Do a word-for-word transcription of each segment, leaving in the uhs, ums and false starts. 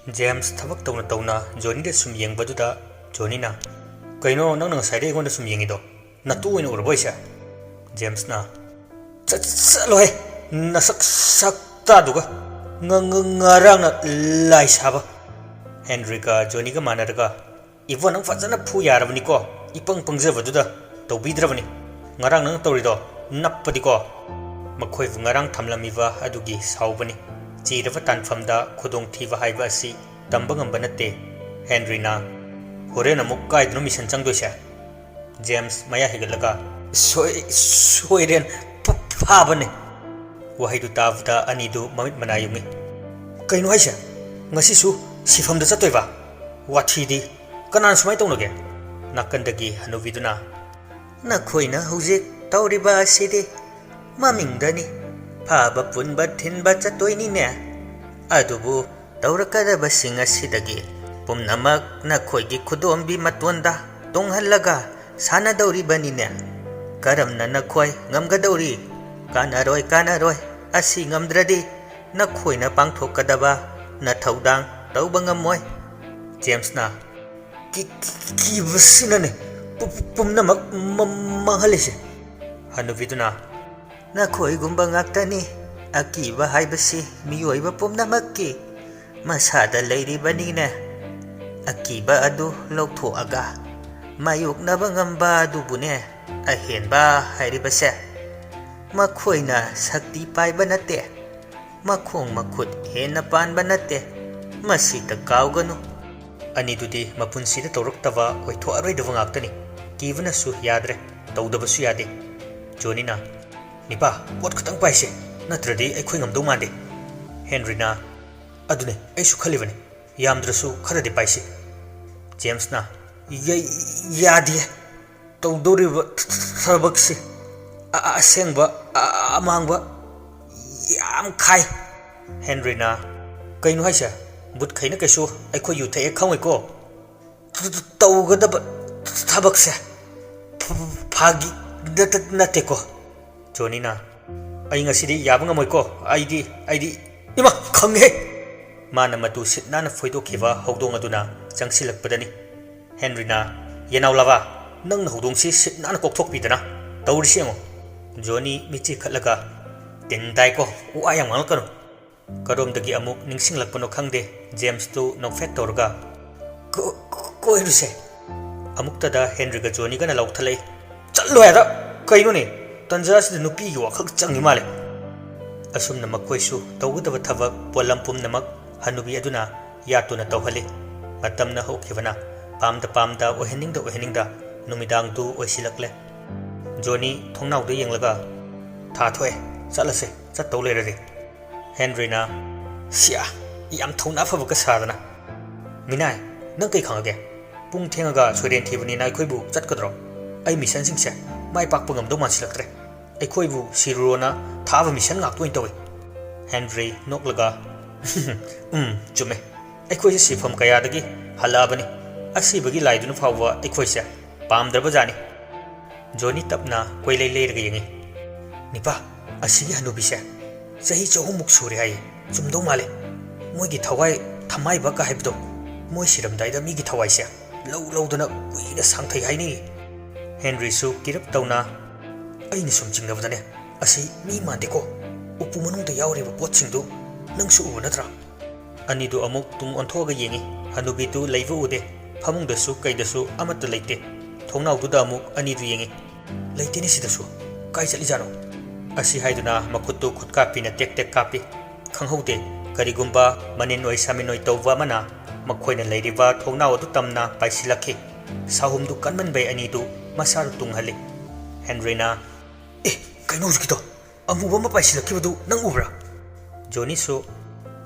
James ꯊꯕꯛ ꯇꯧꯅ ꯇꯧꯅ ꯖꯣꯅꯤꯗ ꯁꯨꯝ ꯌꯦꯡꯕꯗꯨꯗ ꯖꯣꯅꯤꯅ, "ꯀꯩꯅꯣ ꯅꯪꯅ ꯉꯁꯥꯏꯗꯩ ꯑꯩꯉꯣꯟꯗ ꯁꯨꯝ ꯌꯦꯡꯉꯤꯗꯣ? ꯅꯇꯨ ꯑꯣꯏꯅ ꯎꯔꯕꯣ ꯑꯩꯁꯦ?" ꯖꯦꯝꯁꯅ, "ꯆꯠ-, ꯆꯠꯂꯣꯍꯦ, ꯅꯁꯛ ꯁꯛꯇꯥꯗꯨꯒ꯫ ꯉ-, ꯉ-, ꯉꯔꯥꯡꯅ ꯂꯥꯏ ꯁꯥꯕ꯫" ꯍꯦꯟꯔꯤꯒ ꯖꯣꯅꯤꯒ ꯃꯥꯟꯅꯔꯒ, "ꯏꯕꯣ, ꯅꯪ ꯐꯖꯅ ꯐꯨ ꯌꯥꯔꯕꯅꯤꯀꯣ, ꯏꯄꯪ ꯄꯪꯖꯕꯗꯨꯗ ꯇꯧꯕꯤꯗ꯭ꯔꯕꯅꯤ꯫ ꯉꯔꯥꯡ ꯅꯪ ꯇꯧꯔꯤꯗꯣ ꯅꯞꯄꯗꯤꯀꯣ꯫" ꯃꯈꯣꯏꯕꯨ ꯉꯔꯥꯡ ꯊꯝꯂꯝꯃꯤꯕ ꯑꯗꯨꯒꯤ ꯁꯥꯎꯕꯅꯤ꯫ ꯆꯤꯔꯕ ꯇꯥꯟꯐꯝꯗ ꯈꯨꯗꯣꯡꯊꯤꯕ ꯍꯥꯏꯕ ꯑꯁꯤ ꯇꯝꯕ ꯉꯝꯕ ꯅꯠꯇꯦ꯫ ꯍꯦꯟꯔꯤꯅ, "ꯍꯣꯔꯦꯟ ꯑꯃꯨꯛ ꯀꯥꯏꯗꯅꯣ ꯃꯤꯁꯟ ꯆꯪꯗꯣꯏꯁꯦ?" ꯖꯦꯝꯁ ꯃꯌꯥ ꯍꯤꯒꯠꯂꯒ, "ꯁꯣꯏ-, ꯁꯣꯏꯔꯦꯟ ꯐ-, ꯐꯥꯕꯅꯦ꯫" ꯋꯥꯍꯩꯗꯨ ꯇꯥꯕꯗ ꯑꯅꯤꯗꯨ ꯃꯃꯤꯠ ꯃꯅꯥ ꯌꯨꯡꯉꯤ꯫ "ꯀꯩꯅꯣ ꯍꯥꯏꯁꯦ? ꯉꯁꯤꯁꯨ ꯁꯤꯐꯝꯗ ꯆꯠꯇꯣꯏꯕ? ꯋꯥꯊꯤꯗꯤ! ꯀꯅꯥꯅ ꯁꯨꯃꯥꯏꯅ ꯇꯧꯅꯒꯦ?" ꯅꯥꯀꯟꯗꯒꯤ ꯍꯅꯨꯕꯤꯗꯨꯅ, "ꯅꯈꯣꯏꯅ ꯍꯧꯖꯤꯛ ꯇꯧꯔꯤꯕ ꯑꯁꯤꯗꯤ ꯃꯃꯤꯡꯗꯅꯤ꯫ ꯐꯥꯕ ꯄꯨꯟꯕ ꯊꯤꯟꯕ ꯆꯠꯇꯣꯏꯅꯤꯅꯦ꯫ ꯑꯗꯨꯕꯨ ꯇꯧꯔꯛꯀꯗꯕꯁꯤꯡ ꯑꯁꯤꯗꯒꯤ ꯄꯨꯝꯅꯃꯛ ꯅꯈꯣꯏꯒꯤ ꯈꯨꯗꯣꯝꯕꯤ ꯃꯇꯣꯟꯗ ꯇꯣꯡꯍꯜꯂꯒ ꯁꯥꯟꯅꯗꯧꯔꯤꯕꯅꯤꯅꯦ꯫ ꯀꯔꯝꯅ ꯅꯈꯣꯏ ꯉꯝꯒꯗꯧꯔꯤ? ꯀꯥꯟꯅꯔꯣꯏ, ꯀꯥꯟꯅꯔꯣꯏ꯫ ꯑꯁꯤ ꯉꯝꯗ꯭ꯔꯗꯤ ꯅꯈꯣꯏꯅ ꯄꯥꯡꯊꯣꯛꯀꯗꯕ ꯅꯊꯧꯗꯥꯡ ꯇꯧꯕ ꯉꯝꯃꯣꯏ꯫" ꯖꯦꯝꯁꯅ, "ꯀꯤ-, ꯀꯤ-, ꯀꯤꯕꯁꯤꯅꯅꯦ ꯄꯨ-, ꯄꯨ-, ꯄꯨꯝꯅꯃꯛ ꯃ-, ꯃꯥꯡꯍꯜꯂꯤꯁꯦ꯫" ꯍꯅꯨꯕꯤꯗꯨꯅ, "ꯅꯈꯣꯏꯒꯨꯝꯕ ꯉꯥꯛꯇꯅꯤ ꯑꯀꯤꯕ ꯍꯥꯏꯕꯁꯤ ꯃꯤꯑꯣꯏꯕ ꯄꯨꯝꯅꯃꯛꯀꯤ ꯃꯁꯥꯗ ꯂꯩꯔꯤꯕꯅꯤꯅꯦ꯫ ꯑꯀꯤꯕ ꯑꯗꯨ ꯂꯧꯊꯣꯛꯑꯒ ꯃꯥꯌꯣꯛꯅꯕ ꯉꯝꯕ ꯑꯗꯨꯕꯨꯅꯦ ꯑꯍꯦꯟꯕ ꯍꯥꯏꯔꯤꯕꯁꯦ꯫ ꯃꯈꯣꯏꯅ ꯁꯛꯇꯤ ꯄꯥꯏꯕ ꯅꯠꯇꯦ, ꯃꯈꯣꯡ ꯃꯈꯨꯠ ꯍꯦꯟꯅ ꯄꯥꯟꯕ ꯅꯠꯇꯦ, ꯃꯁꯤꯗ ꯀꯥꯎꯒꯅꯨ꯫" ꯑꯅꯤꯗꯨꯗꯤ ꯃꯄꯨꯟꯁꯤꯗ ꯇꯧꯔꯛꯇꯕ ꯑꯣꯏꯊꯣꯛꯑꯔꯣꯏꯗꯕ ꯉꯥꯛꯇꯅꯤ꯫ ꯀꯤꯕꯅꯁꯨ ꯌꯥꯗ꯭ꯔꯦ, ꯇꯧꯗꯕꯁꯨ ꯌꯥꯗꯦ꯫ ꯖꯣꯅꯤꯅ, "ꯅꯤꯄꯥ, ꯄꯣꯠ ꯈꯇꯪ ꯄꯥꯏꯁꯦ, ꯅꯠꯇ꯭ꯔꯗꯤ ꯑꯩꯈꯣꯏ ꯉꯝꯗꯧ ꯃꯥꯟꯗꯦ꯫" ꯍꯦꯟꯔꯤꯅ, "ꯑꯗꯨꯅꯦ ꯑꯩꯁꯨ ꯈꯜꯂꯤꯕꯅꯤ, ꯌꯥꯝꯗ꯭ꯔꯁꯨ ꯈꯔꯗꯤ ꯄꯥꯏꯁꯤ꯫" ꯖꯦꯝꯁꯅ, "ꯌ-, ꯌꯥꯗꯤꯌꯦ꯫ ꯇꯧꯗꯧꯔꯤꯕ ꯊꯕꯛꯁꯤ ꯑ-, ꯑꯁꯦꯡꯕ, ꯑ-, ꯑꯃꯥꯡꯕ ꯌꯥꯝ ꯈꯥꯏ꯫" ꯍꯦꯟꯔꯤꯅ, "ꯀꯩꯅꯣ ꯍꯥꯏꯁꯦ? ꯕꯨꯠꯈꯩꯅ ꯀꯩꯁꯨ ꯑꯩꯈꯣꯏ ꯌꯨ ꯊꯛꯑꯦ ꯈꯪꯉꯣꯏꯀꯣ꯫ ꯇ-, ꯇ-, ꯇꯧꯒꯗꯕ ꯊꯕꯛꯁꯦ ꯐ-, ꯐ-, ꯐꯥꯒꯤ ꯅꯠ-, ꯅꯠꯇꯦꯀꯣ꯫" ꯖꯣꯅꯤꯅ, "ꯑꯩ ꯉꯁꯤꯗꯤ ꯌꯥꯕ ꯉꯝꯃꯣꯏꯀꯣ꯫ ꯑꯩꯗꯤ, ꯑꯩꯗꯤ, ꯏꯃꯥ, ꯈꯪꯉꯦ!" ꯃꯥꯅ ꯃꯇꯨ ꯁꯤꯠ ꯅꯥꯟꯅ ꯐꯣꯏꯗꯣꯛꯈꯤꯕ ꯍꯧꯗꯣꯡ ꯑꯗꯨꯅ ꯆꯪꯁꯤꯜꯂꯛꯄꯗꯅꯤ꯫ ꯍꯦꯟꯔꯤꯅ, "ꯌꯦꯅꯥꯎ ꯂꯥꯕꯥ, ꯅꯪꯅ ꯍꯧꯗꯣꯡꯁꯤ ꯁꯤꯠ ꯅꯥꯟꯅ ꯀꯣꯛꯊꯣꯛꯄꯤꯗꯅ ꯇꯧꯔꯤꯁꯤ ꯌꯦꯡꯉꯨ꯫" ꯖꯣꯅꯤ ꯃꯤꯠꯆꯤ ꯈꯠꯂꯒ, "ꯇꯤꯟ ꯇꯥꯏꯀꯣ, ꯋꯥ ꯌꯥꯝ ꯉꯥꯡꯂꯛꯀꯅꯨ꯫" ꯀꯔꯣꯝꯗꯒꯤ ꯑꯃꯨꯛ ꯅꯤꯡꯁꯤꯡꯂꯛꯄꯅꯣ ꯈꯪꯗꯦ, ꯖꯦꯝꯁꯇꯨ ꯅꯣꯛꯐꯦꯠ ꯇꯧꯔꯒ, "ꯀꯣ-, ꯀꯣ-, ꯀꯣꯏꯔꯨꯁꯦ꯫" ꯑꯃꯨꯛꯇꯗ ꯍꯦꯟꯔꯤꯒ ꯖꯣꯅꯤꯒꯅ ꯂꯥꯎꯊꯠꯂꯛꯏ, "ꯆꯠꯂꯣ ꯑꯥꯗ! ꯀꯩꯅꯣꯅꯦ? ꯇꯟꯖꯥꯁꯤꯗ ꯅꯨꯄꯤꯒꯤ ꯋꯥꯈꯜ ꯆꯪꯉꯤ ꯃꯥꯜꯂꯦ꯫" ꯑꯁꯨꯝꯅ ꯃꯈꯣꯏꯁꯨ ꯇꯧꯒꯗꯕ ꯊꯕꯛ ꯄꯣꯠꯂꯝ ꯄꯨꯝꯅꯃꯛ ꯍꯅꯨꯕꯤ ꯑꯗꯨꯅ ꯌꯥꯠꯇꯨꯅ ꯇꯧꯍꯜꯂꯤ꯫ ꯃꯇꯝꯅ ꯍꯧꯈꯤꯕꯅ ꯄꯥꯝꯗ ꯄꯥꯝꯗ, ꯑꯣꯏꯍꯟꯅꯤꯡꯗ ꯑꯣꯏꯍꯟꯅꯤꯡꯗ ꯅꯨꯃꯤꯗꯥꯡꯗꯨ ꯑꯣꯏꯁꯤꯜꯂꯛꯂꯦ꯫ ꯖꯣꯅꯤ ꯊꯣꯡꯅꯥꯎꯗ ꯌꯦꯡꯂꯒ, "ꯊꯥ ꯊꯣꯛꯑꯦ, ꯆꯠꯂꯁꯦ, ꯆꯠꯇꯧ ꯂꯩꯔꯗꯤ꯫" ꯍꯦꯟꯔꯤꯅ, "ꯁꯤꯌꯥ, ꯌꯥꯝ ꯊꯧꯅꯥ ꯐꯕꯒ ꯁꯥꯗꯅ꯫ ꯃꯤꯅꯥꯏ, ꯅꯪ ꯀꯩ ꯈꯪꯉꯒꯦ? ꯄꯨꯡ ꯊꯦꯡꯉꯒ ꯁꯣꯏꯔꯦꯟ ꯊꯤꯕꯅꯤꯅ ꯑꯩꯈꯣꯏꯕꯨ ꯆꯠꯀꯗ꯭ꯔꯣ? ꯑꯩ ꯃꯤꯁꯟꯁꯤꯡꯁꯦ ꯃꯥꯏ ꯄꯥꯛꯄ ꯉꯝꯗꯧ ꯃꯥꯟꯁꯤꯜꯂꯛꯇ꯭ꯔꯦ꯫ ꯑꯩꯈꯣꯏꯕꯨ ꯁꯤꯔꯨꯔꯣꯅ ꯊꯥꯕ ꯃꯤꯁꯟ ꯉꯥꯛꯇ ꯑꯣꯏꯅ ꯇꯧꯏ꯫" ꯍꯦꯟꯔꯤ ꯅꯣꯛꯂꯒ, "ꯎꯝ, ꯆꯨꯝꯃꯦ꯫ ꯑꯩꯈꯣꯏꯁꯦ ꯁꯤꯐꯝ ꯀꯌꯥꯗꯒꯤ ꯍꯜꯂꯛꯑꯕꯅꯤ꯫ ꯑꯁꯤꯕꯒꯤ ꯂꯥꯏꯗꯨꯅ ꯐꯥꯎꯕ ꯑꯩꯈꯣꯏꯁꯦ ꯄꯥꯝꯗ꯭ꯔꯕꯖꯥꯠꯅꯤ꯫" ꯖꯣꯅꯤ ꯇꯞꯅ ꯀꯣꯏꯂꯩ ꯂꯩꯔꯒ ꯌꯦꯡꯉꯤ꯫ "ꯅꯤꯄꯥ, ꯑꯁꯤꯒꯤ ꯍꯅꯨꯕꯤꯁꯦ ꯆꯍꯤ ꯆꯍꯨꯝꯃꯨꯛ ꯁꯨꯔꯦ ꯍꯥꯏꯌꯦ꯫ ꯆꯨꯝꯗꯧ ꯃꯥꯜꯂꯦ꯫ ꯃꯣꯏꯒꯤ ꯊꯋꯥꯏ ꯊꯝꯃꯥꯏꯕ ꯀ ꯍꯥꯏꯕꯗꯣ, ꯃꯣꯏ ꯁꯤꯔꯝꯗꯥꯏꯗ ꯃꯤꯒꯤ ꯊꯋꯥꯏꯁꯦ ꯂꯧ ꯂꯧꯗꯅ ꯀꯨꯏꯅ ꯁꯥꯡꯊꯩ ꯍꯥꯏꯅꯩ꯫" ꯍꯦꯟꯔꯤꯁꯨ ꯀꯤꯔꯞ ꯇꯧꯅ, "ꯑꯩꯅ ꯁꯨꯝ ꯆꯤꯡꯅꯕꯗꯅꯦ, ꯑꯁꯤ ꯃꯤ ꯃꯥꯟꯗꯦꯀꯣ꯫ ꯎꯄꯨ ꯃꯅꯨꯡꯗ ꯌꯥꯎꯔꯤꯕ ꯄꯣꯠꯁꯤꯡꯗꯨ ꯅꯪꯁꯨ ꯎꯕ ꯅꯠꯇ꯭ꯔꯥ?" ꯑꯅꯤꯗꯨ ꯑꯃꯨꯛ ꯇꯨꯡ ꯑꯣꯟꯊꯣꯛꯑꯒ ꯌꯦꯡꯉꯤ꯫ ꯍꯅꯨꯕꯤꯗꯨ ꯂꯩꯕ ꯎꯗꯦ꯫ ꯐꯃꯨꯡꯗꯁꯨ ꯀꯩꯗꯁꯨ ꯑꯃꯠꯇ ꯂꯩꯇꯦ꯫ ꯊꯣꯡꯅꯥꯎꯗꯨꯗ ꯑꯃꯨꯛ ꯑꯅꯤꯗꯨ ꯌꯦꯡꯉꯤ꯫ "ꯂꯩꯇꯦꯅꯦ ꯁꯤꯗꯁꯨ꯫ ꯀꯥꯏ ꯆꯠꯂꯤꯖꯥꯠꯅꯣ?" ꯑꯁꯤ ꯍꯥꯏꯗꯨꯅ ꯃꯈꯨꯠꯇꯨ ꯈꯨꯠꯀꯥꯞꯄꯤꯅ ꯇꯦꯛ ꯇꯦꯛ ꯀꯥꯞꯄꯤ꯫ ꯈꯪꯍꯧꯗꯦ, ꯀꯔꯤꯒꯨꯝꯕ ꯃꯅꯤꯟ ꯑꯣꯏ ꯁꯥꯃꯤꯟ ꯑꯣꯏ ꯇꯧꯕ ꯑꯃꯅ ꯃꯈꯣꯏꯅ ꯂꯩꯔꯤꯕ ꯊꯣꯡꯅꯥꯎ ꯑꯗꯨ ꯇꯝꯅ ꯄꯥꯏꯁꯤꯜꯂꯛꯈꯤ꯫ ꯁꯥꯍꯨꯝꯗꯨ ꯀꯟꯃꯟꯕꯩ ꯑꯅꯤꯗꯨ ꯃꯁꯥꯗꯨ ꯇꯨꯡꯍꯜꯂꯤ꯫ ꯍꯦꯟꯔꯤꯅ, "ꯑꯦ, ꯀꯩꯅꯣ ꯍꯧꯖꯤꯛꯀꯤꯗꯣ? ꯑꯃꯨꯕ ꯑꯃ ꯄꯥꯏꯁꯤꯜꯂꯛꯈꯤꯕꯗꯨ ꯅꯪ ꯎꯕ꯭ꯔꯥ?" ꯖꯣꯅꯤꯁꯨ,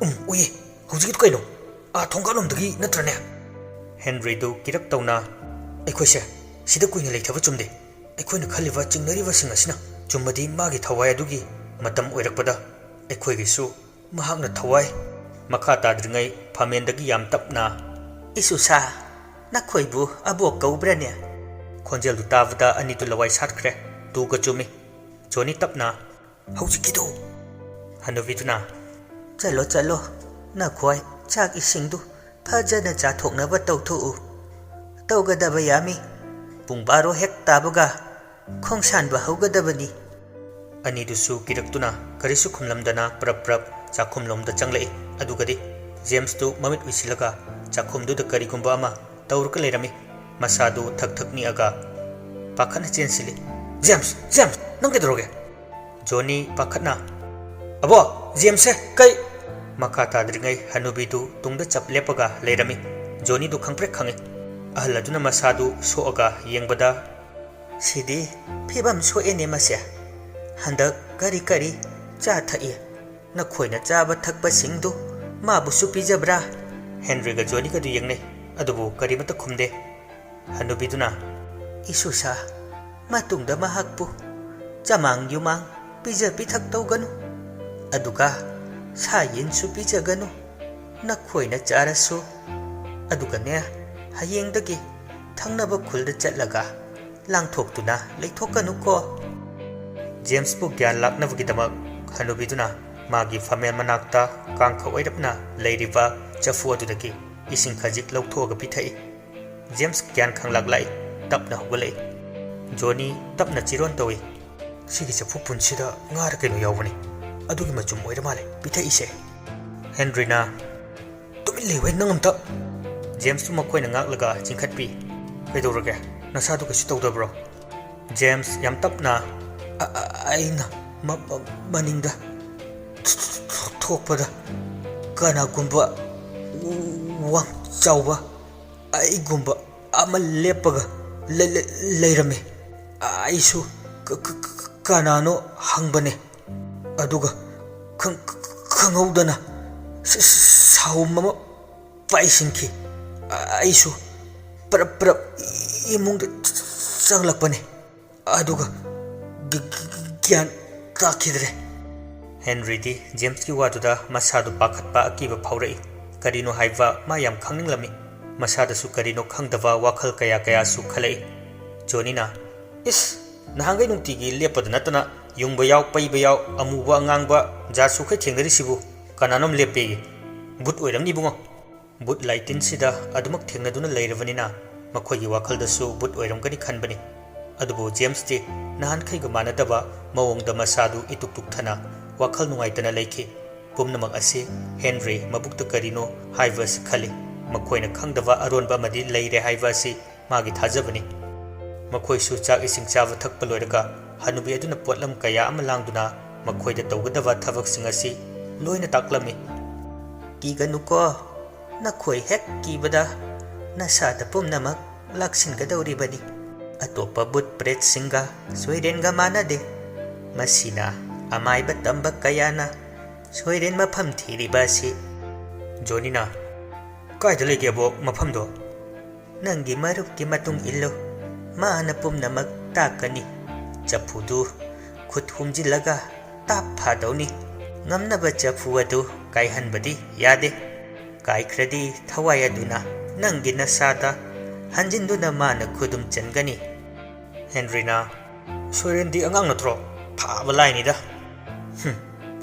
"ꯎꯝ, ꯎꯏꯌꯦ꯫ ꯍꯧꯖꯤꯛꯀꯤꯗꯨ ꯀꯩꯅꯣ? ꯑꯥ ꯊꯣꯡꯒꯥꯜꯂꯣꯝꯗꯒꯤ ꯅꯠꯇ꯭ꯔꯅꯦ?" ꯍꯦꯟꯔꯤꯗꯨ ꯀꯤꯔꯞ ꯇꯧꯅ, "ꯑꯩꯈꯣꯏꯁꯦ ꯁꯤꯗ ꯀꯨꯏꯅ ꯂꯩꯊꯕ ꯆꯨꯝꯗꯦ꯫ ꯑꯩꯈꯣꯏꯅ ꯈꯜꯂꯤꯕ ꯆꯤꯡꯅꯔꯤꯕꯁꯤꯡ ꯑꯁꯤꯅ ꯆꯨꯝꯃꯗꯤ ꯃꯥꯒꯤ ꯊꯋꯥꯏ ꯑꯗꯨꯒꯤ ꯃꯇꯝ ꯑꯣꯏꯔꯛꯄꯗ ꯑꯩꯈꯣꯏꯒꯤꯁꯨ ꯃꯍꯥꯛꯅ ꯊꯋꯥꯏ꯫" ꯃꯈꯥ ꯇꯥꯗ꯭ꯔꯤꯉꯩ ꯐꯝꯃꯦꯟꯗꯒꯤ ꯌꯥꯝ ꯇꯞꯅ, "ꯏꯁ ꯎꯁꯥ, ꯅꯈꯣꯏꯕꯨ ꯑꯕꯣꯛ ꯀꯧꯕ꯭ꯔꯅꯦ?" ꯈꯣꯟꯖꯦꯜꯗꯨ ꯇꯥꯕꯗ ꯑꯅꯤꯗꯨ ꯂꯋꯥꯏ ꯁꯥꯠꯈ꯭ꯔꯦ꯫ ꯇꯨꯒ ꯆꯨꯝꯃꯤ꯫ ꯖꯣꯅꯤ ꯇꯞꯅ, "ꯍꯧꯖꯤꯛꯀꯤꯗꯣ!" ꯍꯅꯨꯕꯤꯗꯨꯅ, "ꯆꯠꯂꯣ, ꯆꯠꯂꯣ, "ꯅꯈꯣꯏ ꯆꯥꯛ ꯏꯁꯤꯡꯗꯨ ꯐꯖꯅ ꯆꯥꯊꯣꯛꯅꯕ ꯇꯧꯊꯣꯛꯎ꯫ ꯇꯧꯒꯗꯕ ꯌꯥꯝꯃꯤ꯫ ꯄꯨꯡ ꯕꯥꯔꯣ ꯍꯦꯛ ꯇꯥꯕꯒ ꯈꯣꯡꯁꯥꯟꯕ ꯍꯧꯒꯗꯕꯅꯤ꯫" ꯑꯅꯤꯗꯨꯁꯨ ꯀꯤꯔꯛꯇꯨꯅ ꯀꯔꯤꯁꯨ ꯈꯨꯝꯂꯝꯗꯅ ꯄ꯭ꯔꯞ ꯄ꯭ꯔꯞ ꯆꯥꯛꯈꯨꯝꯂꯣꯝꯗ ꯆꯪꯂꯛꯏ꯫ ꯑꯗꯨꯒꯗꯤ ꯖꯦꯝꯁꯇꯨ ꯃꯃꯤꯠ ꯎꯏꯁꯤꯜꯂꯒ ꯆꯥꯛꯈꯨꯝꯗꯨꯗ ꯀꯔꯤꯒꯨꯝꯕ ꯑꯃ ꯇꯧꯔꯒ ꯂꯩꯔꯝꯃꯤ꯫ ꯃꯁꯥꯗꯨ ꯊꯛ ꯊꯛ ꯅꯤꯛꯑꯒ ꯄꯥꯈꯠꯅ ꯆꯦꯟꯁꯤꯜꯂꯤ꯫ "ꯖꯦꯝꯁ! ꯖꯦꯝꯁ! ꯅꯪ ꯀꯩꯗꯧꯔꯒꯦ?" ꯖꯣꯅꯤ ꯄꯥꯈꯠꯅ, "ꯑꯕꯣ, ꯖꯦꯝꯁꯁꯦ ꯀꯩ?" ꯃꯈꯥ ꯇꯥꯗ꯭ꯔꯤꯉꯩ ꯍꯅꯨꯕꯤꯗꯨ ꯇꯨꯡꯗ ꯆꯞ ꯂꯦꯞꯄꯒ ꯂꯩꯔꯝꯃꯤ꯫ ꯖꯣꯅꯤꯗꯨ ꯈꯪꯄ꯭ꯔꯦꯛ ꯈꯪꯉꯤ꯫ ꯑꯍꯜ ꯑꯗꯨꯅ ꯃꯁꯥꯗꯨ ꯁꯣꯛꯑꯒ ꯌꯦꯡꯕꯗ, "ꯁꯤꯗꯤ ꯐꯤꯕꯝ ꯁꯣꯛꯑꯦꯅꯦ ꯃꯁꯦ꯫ ꯍꯟꯗꯛ ꯀꯔꯤ ꯀꯔꯤ ꯆꯥ ꯊꯛꯏ? ꯅꯈꯣꯏꯅ ꯆꯥꯕ ꯊꯛꯄꯁꯤꯡꯗꯨ ꯃꯥꯕꯨꯁꯨ ꯄꯤꯖꯕ꯭ꯔꯥ?" ꯍꯦꯟꯔꯤꯒ ꯖꯣꯅꯤꯒꯗꯨ ꯌꯦꯡꯅꯩ, ꯑꯗꯨꯕꯨ ꯀꯔꯤꯃꯠꯇ ꯈꯨꯝꯗꯦ꯫ ꯍꯅꯨꯕꯤꯗꯨꯅ, "ꯏꯁꯨꯁꯥ, ꯃꯇꯨꯡꯗ ꯃꯍꯥꯛꯄꯨ ꯆꯃꯥꯡ ꯌꯨꯃꯥꯡ ꯄꯤꯖ ꯄꯤꯊꯛ ꯇꯧꯒꯅꯨ, ꯑꯗꯨꯒ ꯁꯥ ꯌꯦꯟꯁꯨ ꯄꯤꯖꯒꯅꯨ, ꯅꯈꯣꯏꯅ ꯆꯥꯔꯁꯨ꯫ ꯑꯗꯨꯒꯅꯦ, ꯍꯌꯦꯡꯗꯒꯤ ꯊꯪꯅꯕ ꯈꯨꯜꯗ ꯆꯠꯂꯒ ꯂꯥꯡꯊꯣꯛꯇꯨꯅ ꯂꯩꯊꯣꯛꯀꯅꯨꯀꯣ꯫" ꯖꯦꯝꯁꯄꯨ ꯒ꯭ꯌꯥꯟ ꯂꯥꯛꯅꯕꯒꯤꯗꯃꯛ ꯍꯅꯨꯕꯤꯗꯨꯅ ꯃꯥꯒꯤ ꯐꯝꯃꯦꯜ ꯃꯅꯥꯛꯇ ꯀꯥꯡꯈ ꯑꯣꯏꯔꯞꯅ ꯂꯩꯔꯤꯕ ꯆꯐꯨ ꯑꯗꯨꯗꯒꯤ ꯏꯁꯤꯡ ꯈꯖꯤꯛ ꯂꯧꯊꯣꯛꯑꯒ ꯄꯤꯊꯛꯏ꯫ ꯖꯦꯝꯁ ꯒ꯭ꯌꯥꯟ ꯈꯪꯂꯥꯛ ꯂꯥꯛꯏ꯫ ꯇꯞꯅ ꯍꯧꯒꯠꯂꯛꯏ꯫ ꯖꯣꯅꯤ ꯇꯞꯅ ꯆꯤꯔꯣꯟ ꯇꯧꯏ꯫ "ꯁꯤꯒꯤ ꯆꯐꯨ ꯄꯨꯟꯁꯤꯗ ꯉꯥꯔ ꯀꯩꯅꯣ ꯌꯥꯎꯕꯅꯤ꯫ ꯑꯗꯨꯒꯤ ꯃꯆꯨꯝ ꯑꯣꯏꯔ ꯃꯥꯜꯂꯦ ꯄꯤꯊꯛꯏꯁꯦ꯫" ꯍꯦꯟꯔꯤꯅ, "ꯇꯨꯃꯤꯟ ꯂꯩꯌꯨꯍꯦ ꯅꯪ ꯑꯝꯇ!" ꯖꯦꯝꯁꯄꯨ ꯃꯈꯣꯏꯅ ꯉꯥꯛꯂꯒ ꯆꯤꯡꯈꯠꯄꯤ꯫ "ꯀꯩꯗꯧꯔꯒꯦ? ꯅꯁꯥꯗꯨ ꯀꯩꯁꯨ ꯇꯧꯗꯕ꯭ꯔꯣ?" ꯖꯦꯝꯁ ꯌꯥꯝ ꯇꯞꯅ, "ꯑ-, ꯑ-, ꯑꯩꯅ ꯃ-, ꯃ-, ꯃꯅꯤꯡꯗ ꯊꯣꯛꯄꯗ ꯀꯅꯥꯒꯨꯝꯕ ꯋꯥꯡ ꯆꯥꯎꯕ ꯑꯩꯒꯨꯝꯕ ꯑꯃ ꯂꯦꯞꯄꯒ ꯂꯩ-, ꯂꯩ-, ꯂꯩꯔꯝꯃꯤ꯫ ꯑꯩꯁꯨ ꯀ-, ꯀ-, ꯀ-, ꯀꯅꯥꯅꯣ ꯍꯪꯕꯅꯦ꯫ ꯑꯗꯨꯒ ꯈꯪ-, ꯈꯪꯍꯧꯗꯅ ꯁ-, ꯁ-, ꯁꯥꯎꯝ ꯑꯃ ꯄꯥꯏꯁꯤꯟꯈꯤ꯫ ꯑꯩꯁꯨ ꯄ꯭ꯔꯞ ꯄ꯭ꯔꯞ ꯏꯃꯨꯡꯗ ꯆꯪꯂꯛꯄꯅꯦ꯫ ꯑꯗꯨꯒ ꯒ-, ꯒ-, ꯒ꯭ꯌꯥꯟ ꯇꯥꯈꯤꯗ꯭ꯔꯦ꯫" ꯍꯦꯟꯔꯤꯗꯤ ꯖꯦꯝꯁꯀꯤ ꯋꯥꯗꯨꯗ ꯃꯁꯥꯗꯨ ꯄꯥꯈꯠꯄ ꯑꯀꯤꯕ ꯐꯥꯎꯔꯛꯏ꯫ ꯀꯔꯤꯅꯣ ꯍꯥꯏꯕ ꯃꯥ ꯌꯥꯝ ꯈꯪꯅꯤꯡꯂꯝꯃꯤ꯫ ꯃꯁꯥꯗꯁꯨ ꯀꯔꯤꯅꯣ ꯈꯪꯗꯕ ꯋꯥꯈꯜ ꯀꯌꯥ ꯀꯌꯥꯁꯨ ꯈꯜꯂꯛꯏ꯫ ꯖꯣꯅꯤꯅ, "ꯏꯁ, ꯅꯍꯥꯟꯈꯩ ꯅꯨꯡꯇꯤꯒꯤ ꯂꯦꯞꯄꯗ ꯅꯠꯇꯅ ꯌꯨꯡꯕ ꯌꯥꯎ, ꯄꯩꯕ ꯌꯥꯎ, ꯑꯃꯨꯕ ꯑꯉꯥꯡꯕ ꯖꯥꯠꯁꯨꯈꯩ ꯊꯦꯡꯅꯔꯤꯁꯤꯕꯨ ꯀꯅꯥꯅꯣꯝ ꯂꯦꯞꯄꯦꯌꯦ?" "ꯚꯨꯠ ꯑꯣꯏꯔꯝꯅꯤ ꯏꯕꯨꯡꯉꯣ꯫ ꯚꯨꯠ ꯂꯥꯏꯇꯤꯟꯁꯤꯗ ꯑꯗꯨꯃꯛ ꯊꯦꯡꯅꯗꯨꯅ ꯂꯩꯔꯕꯅꯤꯅ ꯃꯈꯣꯏꯒꯤ ꯋꯥꯈꯜꯗꯁꯨ ꯚꯨꯠ ꯑꯣꯏꯔꯝꯒꯅꯤ ꯈꯟꯕꯅꯤ꯫ ꯑꯗꯨꯕꯨ ꯖꯦꯝꯁꯇꯤ ꯅꯍꯥꯟꯈꯩꯒ ꯃꯥꯟꯅꯗꯕ ꯃꯑꯣꯡꯗ ꯃꯁꯥꯗꯨ ꯏꯇꯨꯛ ꯇꯨꯛꯊꯅ ꯋꯥꯈꯜ ꯅꯨꯡꯉꯥꯏꯇꯅ ꯂꯩꯈꯤ꯫ ꯄꯨꯝꯅꯃꯛ ꯑꯁꯤ ꯍꯦꯟꯔꯤ ꯃꯕꯨꯛꯇ ꯀꯔꯤꯅꯣ ꯍꯥꯏꯕ ꯑꯁꯤ ꯈꯜꯂꯤ꯫ ꯃꯈꯣꯏꯅ ꯈꯪꯗꯕ ꯑꯔꯣꯟꯕ ꯑꯃꯗꯤ ꯂꯩꯔꯦ ꯍꯥꯏꯕ ꯑꯁꯤ ꯃꯥꯒꯤ ꯊꯥꯖꯕꯅꯤ꯫ ꯃꯈꯣꯏꯁꯨ ꯆꯥꯛ ꯏꯁꯤꯡ ꯆꯥꯕ ꯊꯛꯄ ꯂꯣꯏꯔꯒ ꯍꯅꯨꯕꯤ ꯑꯗꯨꯅ ꯄꯣꯠꯂꯝ ꯀꯌꯥ ꯑꯃ ꯂꯥꯡꯗꯨꯅ ꯃꯈꯣꯏꯗ ꯇꯧꯒꯗꯕ ꯊꯕꯛꯁꯤꯡ ꯑꯁꯤ ꯂꯣꯏꯅ ꯇꯥꯛꯂꯝꯃꯤ꯫ "ꯀꯤꯒꯅꯨꯀꯣ, ꯅꯈꯣꯏ ꯍꯦꯛ ꯀꯤꯕꯗ ꯅꯁꯥꯗ ꯄꯨꯝꯅꯃꯛ ꯂꯥꯛꯁꯤꯟꯒꯗꯧꯔꯤꯕꯅꯤ꯫ ꯑꯇꯣꯞꯄ ꯚꯨꯠ ꯄ꯭ꯔꯦꯠꯁꯤꯡꯒ ꯁꯣꯏꯔꯦꯟꯒ ꯃꯥꯟꯅꯗꯦ꯫ ꯃꯁꯤꯅ ꯑꯃꯥꯏꯕ ꯇꯝꯕ ꯀꯌꯥꯅ ꯁꯣꯏꯔꯦꯟ ꯃꯐꯝ ꯊꯤꯔꯤꯕ ꯑꯁꯤ꯫" ꯖꯣꯅꯤꯅ, "ꯀꯥꯏꯗ ꯂꯩꯒꯦ ꯑꯕꯣꯛ ꯃꯐꯝꯗꯣ?" "ꯅꯪꯒꯤ ꯃꯔꯨꯞꯀꯤ ꯃꯇꯨꯡ ꯏꯜꯂꯨ, ꯃꯥꯅ ꯄꯨꯝꯅꯃꯛ ꯇꯥꯛꯀꯅꯤ꯫ ꯆꯐꯨꯗꯨ ꯈꯨꯠ ꯍꯨꯝꯖꯤꯜꯂꯒ ꯇꯥꯞ ꯐꯥꯗꯧꯅꯤ꯫ ꯉꯝꯅꯕ ꯆꯐꯨ ꯑꯗꯨ ꯀꯥꯏꯍꯟꯕꯗꯤ ꯌꯥꯗꯦ꯫ ꯀꯥꯏꯈ꯭ꯔꯗꯤ ꯊꯋꯥꯏ ꯑꯗꯨꯅ ꯅꯪꯒꯤ ꯅꯁꯥꯗ ꯍꯟꯖꯤꯟꯗꯨꯅ ꯃꯥꯅ ꯈꯨꯗꯨꯝ ꯆꯟꯒꯅꯤ꯫" ꯍꯦꯟꯔꯤꯅ, "ꯁꯣꯏꯔꯦꯟꯗꯤ ꯑꯉꯥꯡ ꯅꯠꯇ꯭ꯔꯣ? ꯐꯥꯕ ꯂꯥꯏꯅꯤꯗ꯫" "ꯍꯨꯝ,